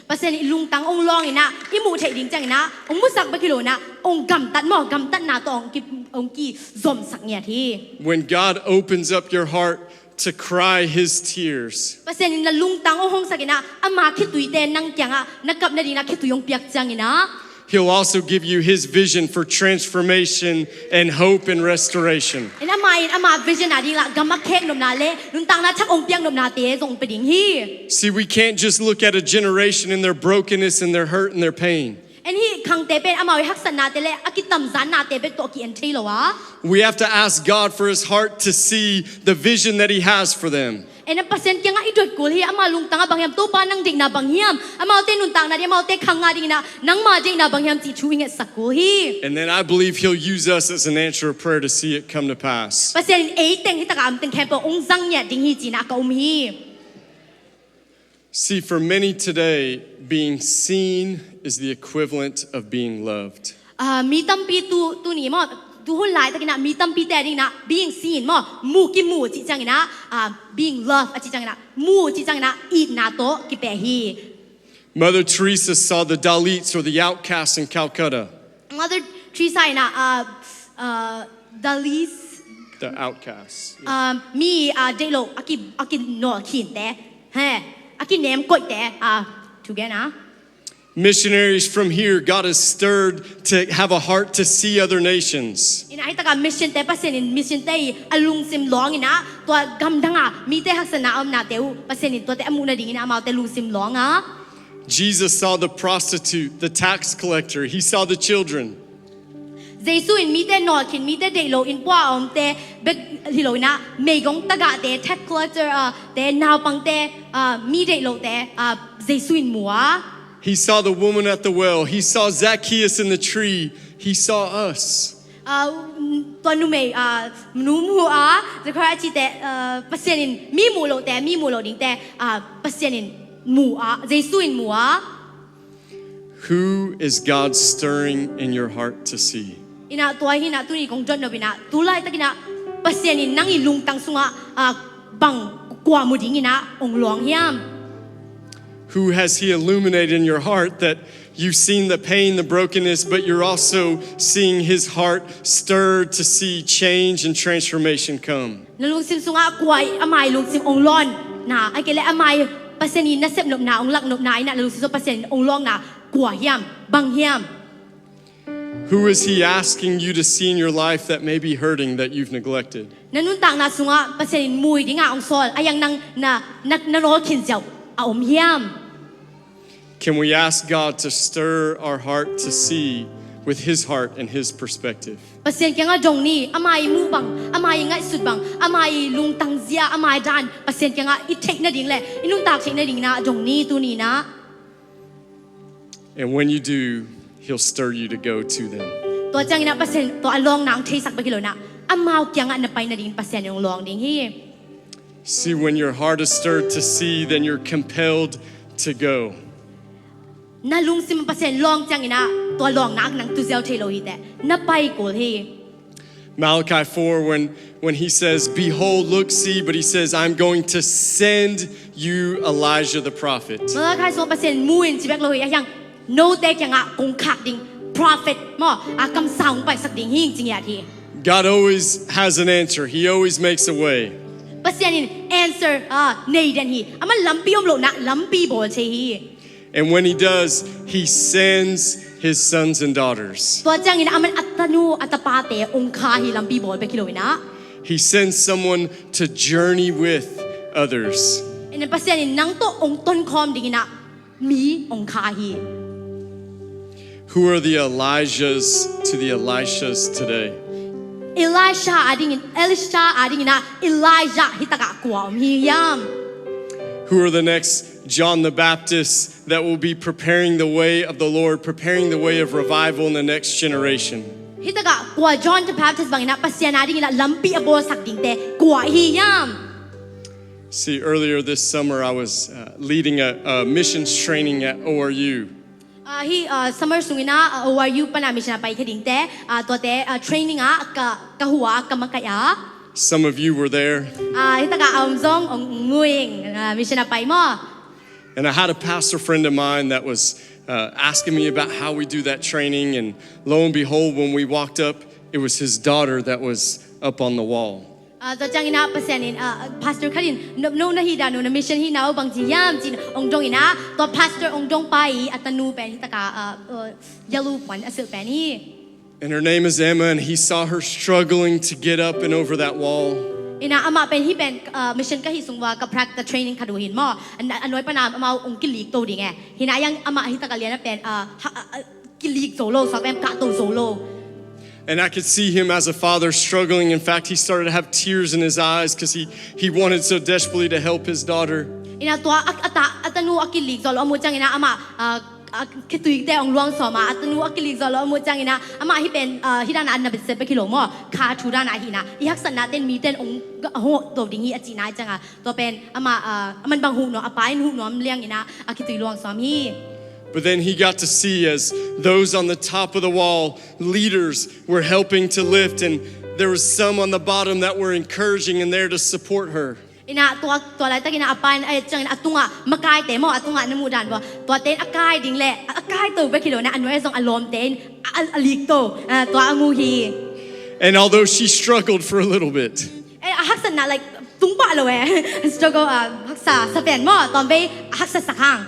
Pasian i lungtang hong lawng in ah, i muh theih ding ciang in ah, hong musak bek hi lo in ah, hong gamtat maw, gamtatna tawh hong ki, hong kizomsak ngiat hi. When God opens up your heart to cry his tears, Pasian in na lungtang hong hongsak in ah, ama khituite nang kiangah na kap nading in ah khitui hong piak ciang in ah, he'll also give you his vision for transformation and hope and restoration. In ama in ama vision a ding lah gam a khek nopna le nuntakna thak hong piak nopnate zong pe ding hi. See, we can't just look at a generation in their brokenness and their hurt and their pain. In hih khangte pen amau i haksatnate le a kitamzannate bek tawh ki-en thei lo a. We have to ask God for his heart to see the vision that he has for them. Ena Pasian kiangah i dot kul hi. Ama lungtangah bang hiam, Topa nang deihna bang hiam, amaute nuntakna ding, amaute khang nga dingin ah nangma deihna bang hiam cih thu i ngetsak kul hi. And then I believe he'll use us as an answer of prayer to see it come to pass. Pasian in ei teng hi takah a om teng khempeuh hong zang ngiat ding hi ci-in ah ka um hi. See, for many today, being seen is the equivalent of being loved. Ah, mi tampi tu, tuni maw, tuhun laitakin ah mi tampite dingin ah being seen maw, mu kimu cih ciangin ah, ah, being loved a cih ciangin ah, mu cih ciangin ah itna tawh kipia hi. Mother Teresa saw the Dalits or the outcasts in Calcutta. Mother Teresa in ah, ah, ah, Dalits, the outcasts, yeah. Ah, mi, ah, deihloh a ki, a kinawlkhinte, he, a kinemkoihte, ah, together. Missionaries from here, God has stirred to have a heart to see other nations. Ina hi takah mission te, Pasian in mission te i a lungsim lawng ina, tua gamdang a mite haksatna a omnate uh Pasian in tuate a muh nadingin amaute lungsim lawng a. Jesus saw the prostitute, the tax collector. He saw the children. Jesu in mite nawlkhin, mite deihloh, innpua a omte bek hi lo ina, meigong tagahte, tax collector, ah, te, naupangte, ah, mi deihlohte, ah, Jesu in mu a. He saw the woman at the well. He saw Zacchaeus in the tree. He saw us. Ah, tua numei, ah, nu mu a, Zechariah a cite, ah, Pasian in mi muh lohte, mi muh loh dingte, ah, Pasian in mu a, Jesu in mu a. Who is God stirring in your heart to see? Ina tua hi ina tuni kong dot nop ina, tu laitakin ah Pasian in nang i lungtang sungah, ah, bang kua mu dingin ah hong lawng hiam? Who has he illuminated in your heart that you've seen the pain, the brokenness, but you're also seeing his heart stirred to see change and transformation come? Na lungsim sungah kua i, ama i lungsim hong lawnna, a kei le ama i Pasian i nasep nopna, hong lak nopna ina na lungsim sungah Pasian in hong lawnna kua hiam, bang hiam? Who is he asking you to see in your life that may be hurting, that you've neglected? Na nuntakna sungah Pasian in mu dingah hong sawl, a hiang nang na, na, na nawlkhin ziau a om hiam? Can we ask God to stir our heart to see with his heart and his perspective? Pasian kiangah dong ni, ama i muh bang, ama i ngaihsut bang, ama i lungtang zia, ama i dan, Pasian kiangah i theih nading le i nuntak theih nading ina dong ni tuni ina. And when you do, he'll stir you to go to them. Tua ciangin ah Pasian, tua a lawnna hong theisak bek hi lo ina, amau kiangah na pai nadingin Pasian in hong lawng ding hi. See, when your heart is stirred to see, then you're compelled to go. Na lungsim Pasian lawng ciangin ah tua lawnna nang tu ziau thei lo hi teh, na pai kul hi. Malachi four, when, when he says, "Behold, look, see," but he says, "I'm going to send you Elijah the prophet." Malachi sungah Pasian mu in ci bek lo hi, a hiang note kiangah kong khak ding prophet maw, a kamsang hong paisak ding hi ci ngiat hi. God always has an answer. He always makes a way. Pasian in answer, ah, nei den hi. Aman lampi om lohna lampi bawl thei hi. And when he does, he sends his sons and daughters. Tua ciangin aman a tanu a tapate hong kha hi, lampi bawl bek hi lo ina. He sends someone to journey with others. Ina Pasian in nang tawh hong tonkhawm dingin ah mi hong kha hi. Who are the Elijahs to the Elishas today? Elisha a dingin, Elisha a dingin ah Elijah hi takah kua om hi hiam? Who are the next John the Baptist that will be preparing the way of the Lord, preparing the way of revival in the next generation? Hi takah kua John the Baptist bangin ah Pasian a dingin ah lampi a bawlsak dingte kua hi hiam? See, earlier this summer, I was, uh, leading a, a missions training at O R U. Ah, hi, ah, summer sungin ah, ah, O R U pana mission a paikhia dingte, ah, tuate, ah, training ah ka, ka huh a, ka makaih a. Some of you were there. Ah, hi takah a om zong hong mu ing, ah, mission a pai maw. And I had a pastor friend of mine that was, uh, asking me about how we do that training, and lo and behold, when we walked up, it was his daughter that was up on the wall. Ah, tua ciangin ah Pasian in, ah, pastor khat in, "No, no, na hih dan uh, na mission hihna uh bangci hiam?" ci-in hong dong in ah, tua pastor hong dong pa i a tanu pen hi takah, ah, ah, yellow puan a silh pen hi. And her name is Emma, and he saw her struggling to get up and over that wall. Ina amah pen hih pen, ah, mission ka hih sung ua ka practice training khat uh hi maw. A, a nuai pana amau hong kilik to ding e. Hi ina a hiang amah hi takah lian a pen, ah, ha, ah, ah, kilik zo lo, suak pen kah to zo lo. And I could see him as a father struggling. In fact, he started to have tears in his eyes because he, he wanted so desperately to help his daughter. Ina tua a, a ta, a tanu a kilik zawh lo a mu ciangina amah, ah, a, khituite ong luang sawm a, a tanu a kilik zawh lo a mu ciangina amah hi pen, ah, hi dana a na bit sep bek hi lo maw, kha thu dana hi na, i haksatna ten miten ong ga-, a hong do ding hi a cihna hi cianga, tua pen amah, ah, a man bang huh nuam, a pa in huh nuam liangina a khitui luang sawm hi. But then he got to see as those on the top of the wall, leaders, were helping to lift, and there was some on the bottom that were encouraging and there to support her. Ina tua, tua laitakin a pa in a et ciangin a tungah makaite maw, a tungah na muh dan bua, tuate in a kai ding le a, a kai to bek hi lo na, a nuai zong a lawmte in a, a, a lik to, ah, tua a mu hi. And although she struggled for a little bit, eh, a haksatna, like, tung pah lo eh. Struggle, ah, haksa sa pen maw, tawm vei a haksa sak hang.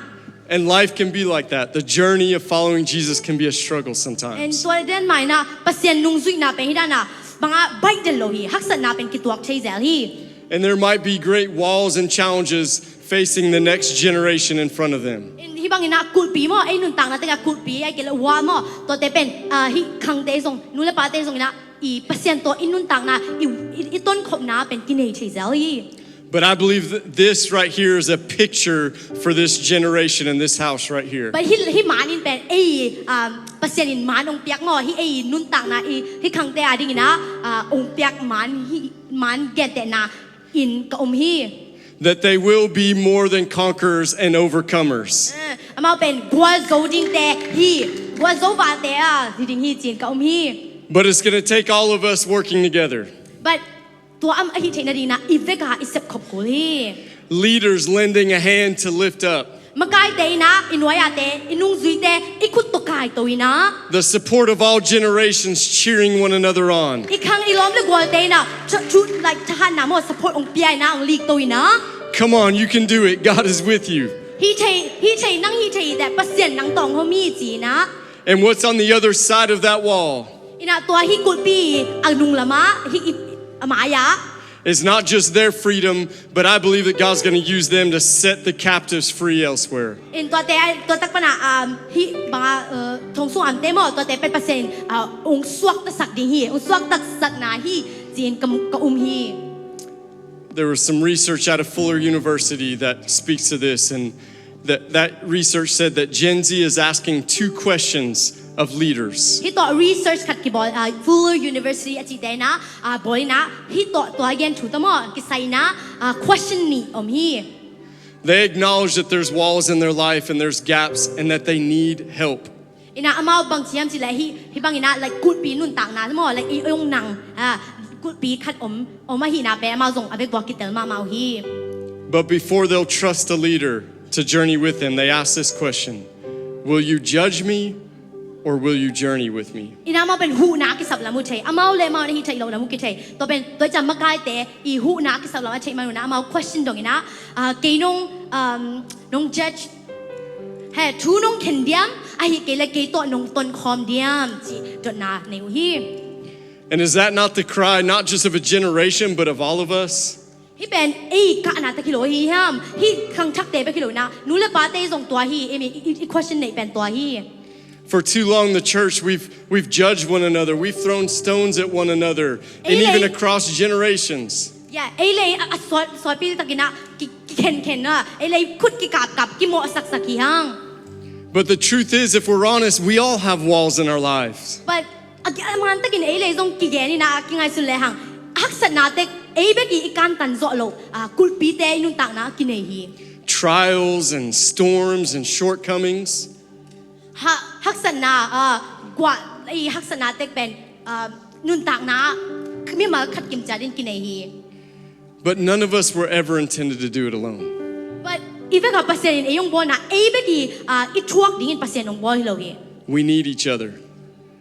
And life can be like that. The journey of following Jesus can be a struggle sometimes. And tua den maina Pasian nungzuihna pen hi dana banga baih del lo hi, haksatna pen kituak thei zel hi. And there might be great walls and challenges facing the next generation in front of them. In hi bangina kulhpi maw, ei nuntakna teka kulhpi, ei kei le wall maw, tuate pen, ah, hi khangte zong, nu le pate zongina i Pasian tawh i nuntakna, i, i, i tonkhopna pen kinei thei zel hi. But I believe that this right here is a picture for this generation and this house right here. But hi, hi man in pen ei, um, Pasian in man ong piak maw, hi ei nuntakna i, hi khangte a dingina, ah, ong piak man hi, man gentehna in ka om hi. That they will be more than conquerors and overcomers. Eh, amau pen gualzo dingte hi, gualzo vate a hi ding hi ci-in ka om hi. But it's gonna take all of us working together. But tua am ahi theihna dingina i veka i sepkhop kul hi. Leaders lending a hand to lift up. Makaite ina, i nuaiate, i nungzuite i khut tawh kaito ina. The support of all generations cheering one another on. I khang i lawm le gualte ina, thu, thu, like, thahatna maw, support ong pia ina, ong likto ina. Come on, you can do it. God is with you. Hi thei, hi thei, nang hi thei te, Pasian nang tawng hong hi ci ina. And what's on the other side of that wall? Ina tua hi kulhpi a nung lama, hi i, a mai-ah. It's not just their freedom, but I believe that God's gonna use them to set the captives free elsewhere. In tuate, tua tak pana, um, hi banga, uh, thong sung amte maw, tuate pen Pasian, uh, ong suaktasak ding hi, ong suaktasakna hi, ci-in ka, ka um hi. There was some research out of Fuller University that speaks to this, and that, that research said that Gen Z is asking two questions of leaders. Hi tawh research khat kibawl, ah, Fuller University a cihte ina, ah, bawl ina, hi tawh tua gen thu tawh maw, kisai ina, ah, question nih om hi. They acknowledge that there's walls in their life and there's gaps and that they need help. Ina amau bang ci hiam cih leh hi, hi bangina, like, kulhpi nuntakna maw, like, i ong nang, ah, kulhpi khat om, om ahihna pen amau zong a vekpi-a kitel mahmah uh hi. But before they'll trust a leader to journey with them, they ask this question, "Will you judge me or will you journey with me?" Ina amau pen huhna a kisap lam uh thei, amau le amau na hi theih loh lam uh kithei. Tua pen, tua ciang makaite i huhna a kisap lam a theih man uh ina amau question dong ina, ah, kei nong, um, nong judge, he, thu nong khen diam, ahih kei leh kei tawh nong tonkhawm diam, ci dotna nei uh hi. And is that not the cry, not just of a generation, but of all of us? Hi pen ei kahna tak hi lo hi hiam? Hi khangthakte bek hi lo ina, nu le pate zong tua hi, ei mi, i, i, i question neih pen tua hi. For too long, the church, we've, we've judged one another, we've thrown stones at one another, and even across generations. Yeah, ei le a, a sual, sualpi takin a ki, kikhenkhen a, ei le khut kikapkap, kimawhsaksak hi hang. But the truth is, if we're honest, we all have walls in our lives. But a, a man takin ei le zong kigen ina, kingaihsun le hang, haksatna tek ei bek i, i kantan zawh lo, ah, kulhpite i nuntakna kinei hi. Trials and storms and shortcomings. Ha, haksatna, ah, guah, i haksatna tek pen, ah, nuntakna mimal khat kimciat in kinei hi. But none of us were ever intended to do it alone. But i vek a Pasian in ei hong bawlna, ei bek i, ah, i thuak dingin Pasian hong bawl hi lo hi. We need each other.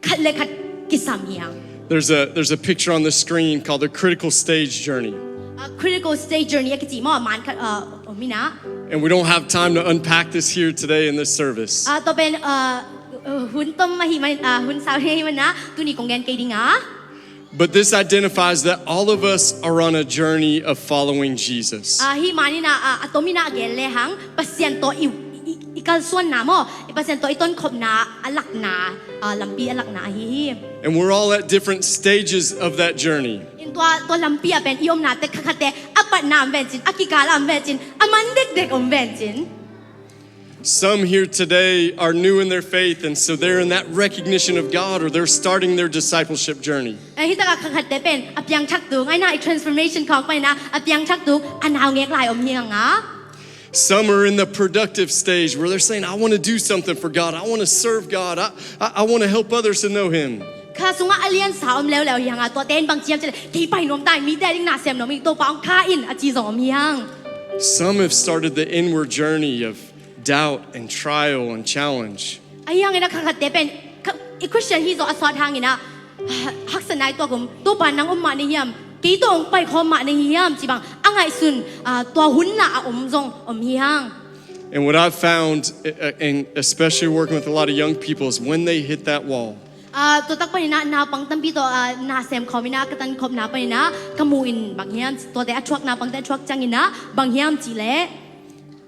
Khat le khat kisam hi hang. There's a, there's a picture on the screen called the critical stage journey. A critical stage journey a kici maw, man khat, ah, om ina. And we don't have time to unpack this here today in this service. Ah, tua pen, ah, hun tom ahi man, ah, hun sau ahi man a, tuni kong gen kei ding a. But this identifies that all of us are on a journey of following Jesus. Ah, hi man ina, ah, a tom ina a gen le hang, Pasian tawh i, i, i kalsuanna maw, i Pasian tawh i tonkhopna a lakna, ah, lampi a lakna ahi hi. And we're all at different stages of that journey. In tua, tua lampi ah pen i omnate khatkhatte a patna om vencin, a kikal ah om vencin, a man dekdek om vencin. Some here today are new in their faith, and so they're in that recognition of God, or they're starting their discipleship journey. Eh, hi takah khatkhatte pen a piangthak tuk, ai na i transformation khawng panin ah a piangthak tuk, a naungek lai om hi hang a. Some are in the productive stage where they're saying, "I want to do something for God. I want to serve God. I, I, I want to help others to know Him." Kha sungah a liansa om leuleu hi hang a, tuate in bang ci hiam cih leh, kei pai nuam ta ing, mite ading na sem nuam ing, Topa hong kha in, a ci zong om hi hang. Some have started the inward journey of doubt and trial and challenge. Ahi hangin ah khatkhatte pen, kha, i Christian hi zaw a sawt hangin ah, haksatna i tuak om, Topa nang om mah na hiam, kei tawh hong paikhawm mah na hiam, ci bang a ngaihsun, ah, tua hun la a om zong om hi hang. And what I've found, uh, and especially working with a lot of young people, is when they hit that wall, Ah, tua tak panin ah naupang tampi tawh, ah, na sem khawm in ah ka tankhopna panin ah ka mu in bang hiam, tuate a thuak, naupangte a thuak ciangin ah bang hiam cih leh,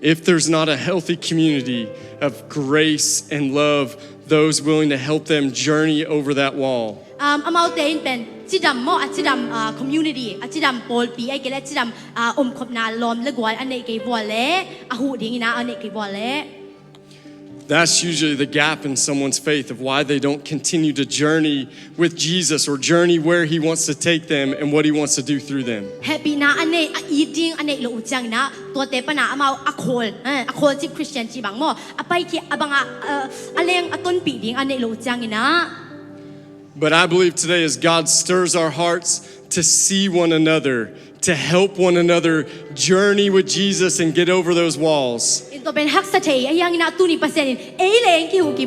if there's not a healthy community of grace and love, those willing to help them journey over that wall. Um, amaute in pen cidam maw, a cidam, ah, community, a cidam pawlpi, ahih kei leh cidam, ah, omkhopna lawm le gual a neih kei vua leh, a huh dingin ah a neih kei vua leh, that's usually the gap in someone's faith of why they don't continue to journey with Jesus or journey where He wants to take them and what He wants to do through them. Hehpihna a neih, a it ding a neih loh uh ciangin ah, tuate pan ah amau a khawl, eh, a khawl cih Christian cih bang maw, a paikhia a bang ah, eh, a leng a tonpih ding a neih loh uh ciangin ah. But I believe today, as God stirs our hearts to see one another, to help one another journey with Jesus and get over those walls. In tua pen haksa thei, ahi hangin ah tuni Pasian in ei le ei kihuh ki,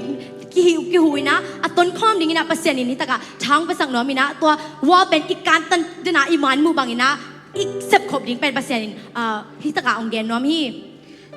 kihuh, kihuh in ah, a tonkhawm dingin ah Pasian in hi takah tha hong piasak nuam in ah, tua wall pen i kantan den ah i man muh bangin ah i sepkhop ding pen Pasian in, ah, hi takah hong gen nuam hi.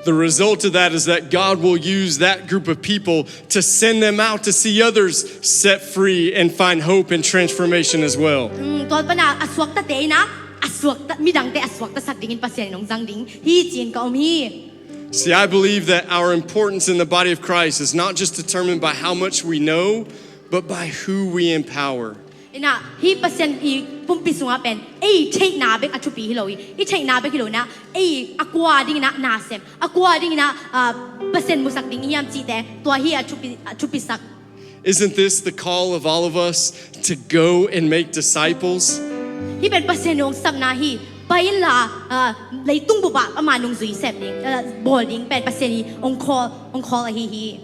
The result of that is that God will use that group of people to send them out to see others set free and find hope and transformation as well. Hmm, tua pan ah a suaktate in ah, a suakta, midangte a suaktasak dingin Pasian in hong zang ding hi ci-in ka om hi. See, I believe that our importance in the body of Christ is not just determined by how much we know, but by who we empower. In ah, hih Pasian i pumpi sungah pen ei theihna bek a thupi hi lo hi. I theihna bek hi lo in ah, ei a kua dingin ah na sem, a kua dingin ah, ah, Pasian musak ding i hiam cihte, tua hi a thupi, a thupisak. Isn't this the call of all of us to go and make disciples? Hih pen Pasian in hong sapna hi. Pai inla, ah, leitung bup ah ama nungzui sem ding, ah, bawl ding pen Pasian in hong call, hong call ahi hi.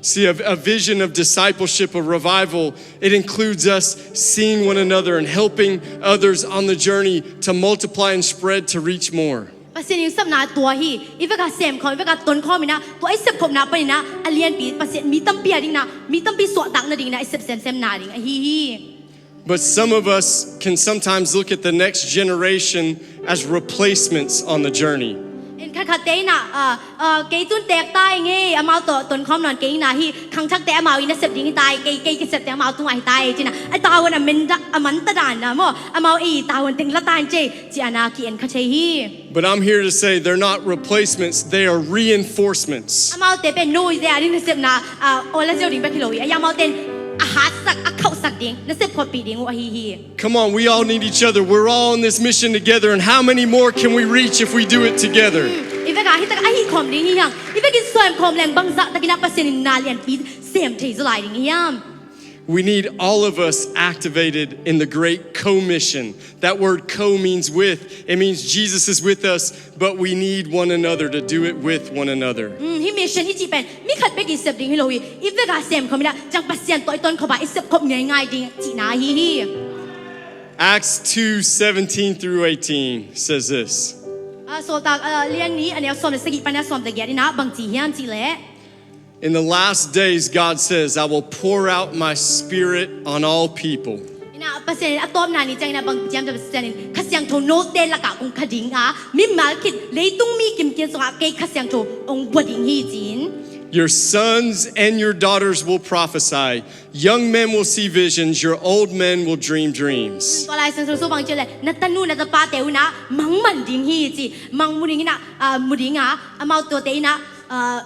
See, a, a vision of discipleship, a revival, it includes us seeing one another and helping others on the journey to multiply and spread to reach more. Pasian in sapna tua hi. I vek a sem khawm, i vek a tonkhawm in ah, tua i sepkhopna panin ah a lianpi Pasian, mi tampi a dingin ah, mi tampi suahtak nadingin ah i sep semsem nading ahi hi. But some of us can sometimes look at the next generation as replacements on the journey. In khatkhatte in ah, ah, ah, kei tun teek ta ing e, amau tawh tonkhawm nawn kei ing na hi, khangthakte amau in a sep ding hi ta hi, kei, kei kisepte amau tungah hi ta hi, ci-in ah, a tavuan a man ta, a man ta dan a maw, amau i tavuan teng la ta ing ci, ci-in ah ki-en kha thei hi. But I'm here to say they're not replacements, they are reinforcements. Amaute pen noise a ding nasepna, ah, awl a ziau ding bek hi lo hi. Ahi amaute in a hatsak, a khauhsak ding, na sepkhoppih ding uh ahi hi. Come on, we all need each other. We're all on this mission together, and how many more can we reach if we do it together? Hmm, i vek a hi tak a hih khawm ding hi hang. I vek in sawm khawm leng bangzah takin ah Pasian in na lianpi sem thei zaw lai ding hiam? We need all of us activated in the great commission. That word co means with. It means Jesus is with us, but we need one another to do it with one another. Hmm, hih mission i cih pen mi khat bek in sep ding hi lo hi. I vek a sem khawm in ah, ciang Pasian tawh i tonkhop a i sepkhop ngeingai ding cihna ahi hi. Acts two seventeen through eighteen says this. Ah, Sawltak, ah, lian nih, a neu sawm le sagih pan a sawm le giat in ah bang ci hiam cih leh, in the last days, God says, "I will pour out my spirit on all people." In ah, Pasian in a tawpna ni ciangin ah bang ci hiam cih leh, Pasian in Kha Siangtho note lakah kong kha ding a, mimal khit leitung mi kimkhiat sungah kei Kha Siangtho hong bua ding hi ci-in. "Your sons and your daughters will prophesy. Young men will see visions. Your old men will dream dreams." Tua Lai Siangtho sung bang ci leh, na tanu, na tapate un ah mang man ding hi ci. Mang mu ding in ah, ah, mu ding a, amau tuate in ah, ah,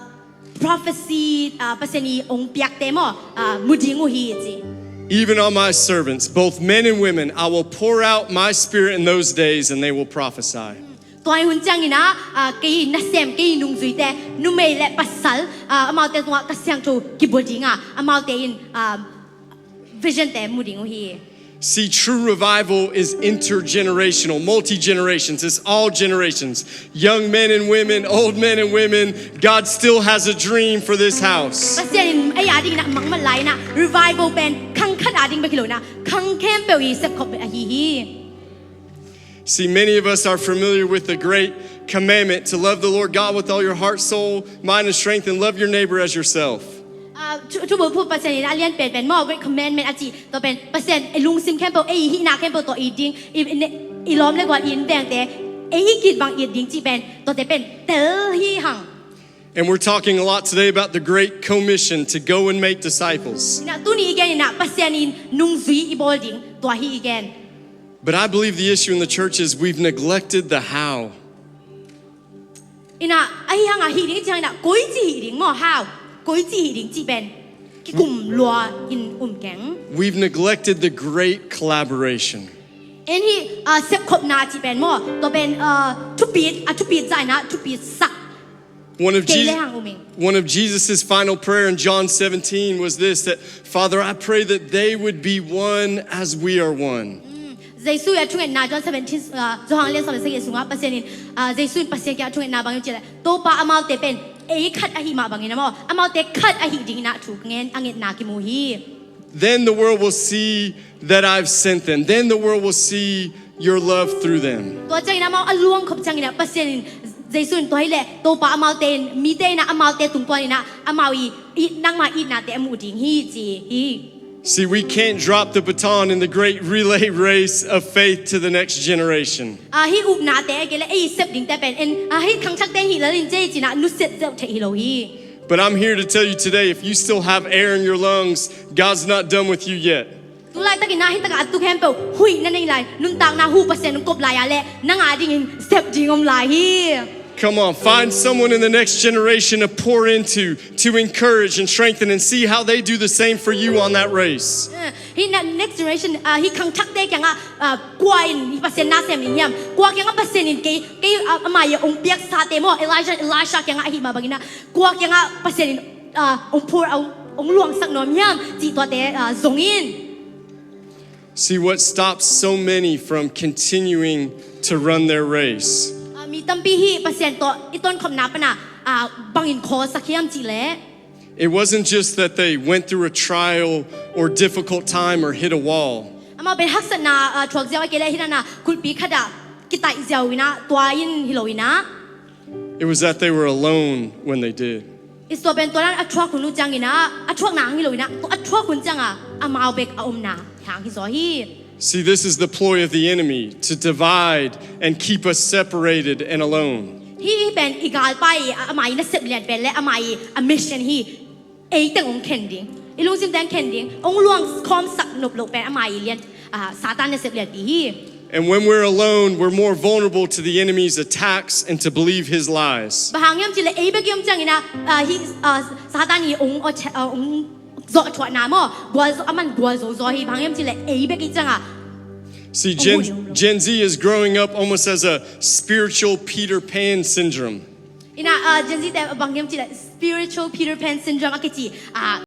prophecy, ah, Pasian i ong piakte maw, ah, mu ding uh hi ci. Even on my servants, both men and women, I will pour out my spirit in those days and they will prophesy. Tua hun ciangin ah, ah, kei nasem, kei nungzuite, numei le pasal, ah, amaute tungah ka siangtho kibua ding a, amaute in, ah, vision te mu ding uh hi. See, true revival is intergenerational, multi generations. It's all generations. Young men and women, old men and women, God still has a dream for this house. Pasian in ei a dingin ah mangmang lai in ah, revival pen khang khat a ding bek hi lo in ah, khang khempeuh i sepkhop ahi hi. See, many of us are familiar with the great commandment to love the Lord God with all your heart, soul, mind, and strength, and love your neighbor as yourself. Ah, thu, thubulphuh Pasian in a lian penpen maw, great commandment a cih, tua pen Pasian i lungsim khempeuh, ei i hihna khempeuh tawh it ding, i, i, i lawm le gual i innvengte ei i it bang it ding cih pen, tuate pen tel hi hang. And we're talking a lot today about the Great Commission to go and make disciples. In ah tuni i gen in ah Pasian in nungzui i bawl ding, tua hi i gen. But I believe the issue in the church is we've neglected the how. In ah, ahi hang ah hih ding i cih hang in ah, koici hih ding maw, how, koici hih ding cih pen kikum lua in um keng. We've neglected the great collaboration. En hih, ah, sepkhopna cih pen maw, tua pen, ah, thupit, a thupit zah in ah thupit sak. One of, kei le Jesus, hang um ing. One of Jesus' final prayer in John seventeen was this, that, "Father, I pray that they would be one as we are one." Mm. Jesu i a thungetna John seventeen, ah, Johan lian sawm le sagih sungah Pasian in, ah, Jesu in Pasian kiang a thungetna bang hiam cih leh, Topa, amaute pen ei khat ahih mah bangin ah maw, amaute khat ahih dingin ah thu ngen, a ngetna kimu hi. Then the world will see that I've sent them. Then the world will see your love through them. Tua ciangin ah maw, a luangkhop ciangin ah Pasian in, Jesu in tua hi leh, Topa, amaute in, mite in ah amaute tungtawn in ah amau i, i, nangma itnate a muh ding hi ci hi. See, we can't drop the baton in the great relay race of faith to the next generation. Ah, hih upnate, kei le ei sep dingte pen, en, ah, hih khangthakte hih lel in ci-in ah nusiat zeuh theih hi lo hi. But I'm here to tell you today, if you still have air in your lungs, God's not done with you yet. Tu laitakin ah hih takah a tuk khempeuh huih na nei lai, nuntakna hu Pasian hong kop lai ah leh, nang a dingin sep ding om lai hi. Come on, find someone in the next generation to pour into, to encourage and strengthen, and see how they do the same for you on that race. Eh, hih na next generation, ah, hih khangthakte kiangah, ah, kua in hih Pasian na sem ding hiam? Kua kiangah Pasian in kei, kei, ah, amah i ong piaksate maw, Elijah, Elisha kiangah ahih mah bangin ah, kua kiangah Pasian in, ah, ong phur, ong, ong luangsak nuam hiam cih tuate, ah, zong in. See, what stops so many from continuing to run their race? Ah, mi tampi hih Pasian tawh i tonkhopna pan ah, ah, bangin khawlsak hiam cih leh, it wasn't just that they went through a trial or difficult time or hit a wall. Amau pen haksatna, ah, thuak ziau a kei leh hih na kulhpi khat ah kitaih ziau in ah, tua in hi lo in ah. It was that they were alone when they did. Tua pen tua dan a thuak hun uh ciangin ah, a thuakna hang hi lo in ah, tua a thuak hun ciangah amau bek a omna hang hi zaw hi. See, this is the ploy of the enemy to divide and keep us separated and alone. Hih, hih pen i galpa i, a, amah i nasep lian pen le amah i a mission hi. Ei teng ong khen ding, i lungsim teng khen ding, ong luang khawmsak nop loh pen amah i lian, ah, Satan nasep lianpi hi. And when we're alone, we're more vulnerable to the enemy's attacks and to believe his lies. Bang hang hiam cih leh ei bek i om ciangin ah, ah, hih, ah, Satan i ong, ah, ong zawh thuahna maw, gualzo, aman gualzo zaw hi. Bang hang hiam cih leh ei bek i ciangah. See, Gen, Gen Z is growing up almost as a spiritual Peter Pan syndrome. In ah, ah, Gen Z te bang hiam cih leh spiritual Peter Pan syndrome a kici, ah,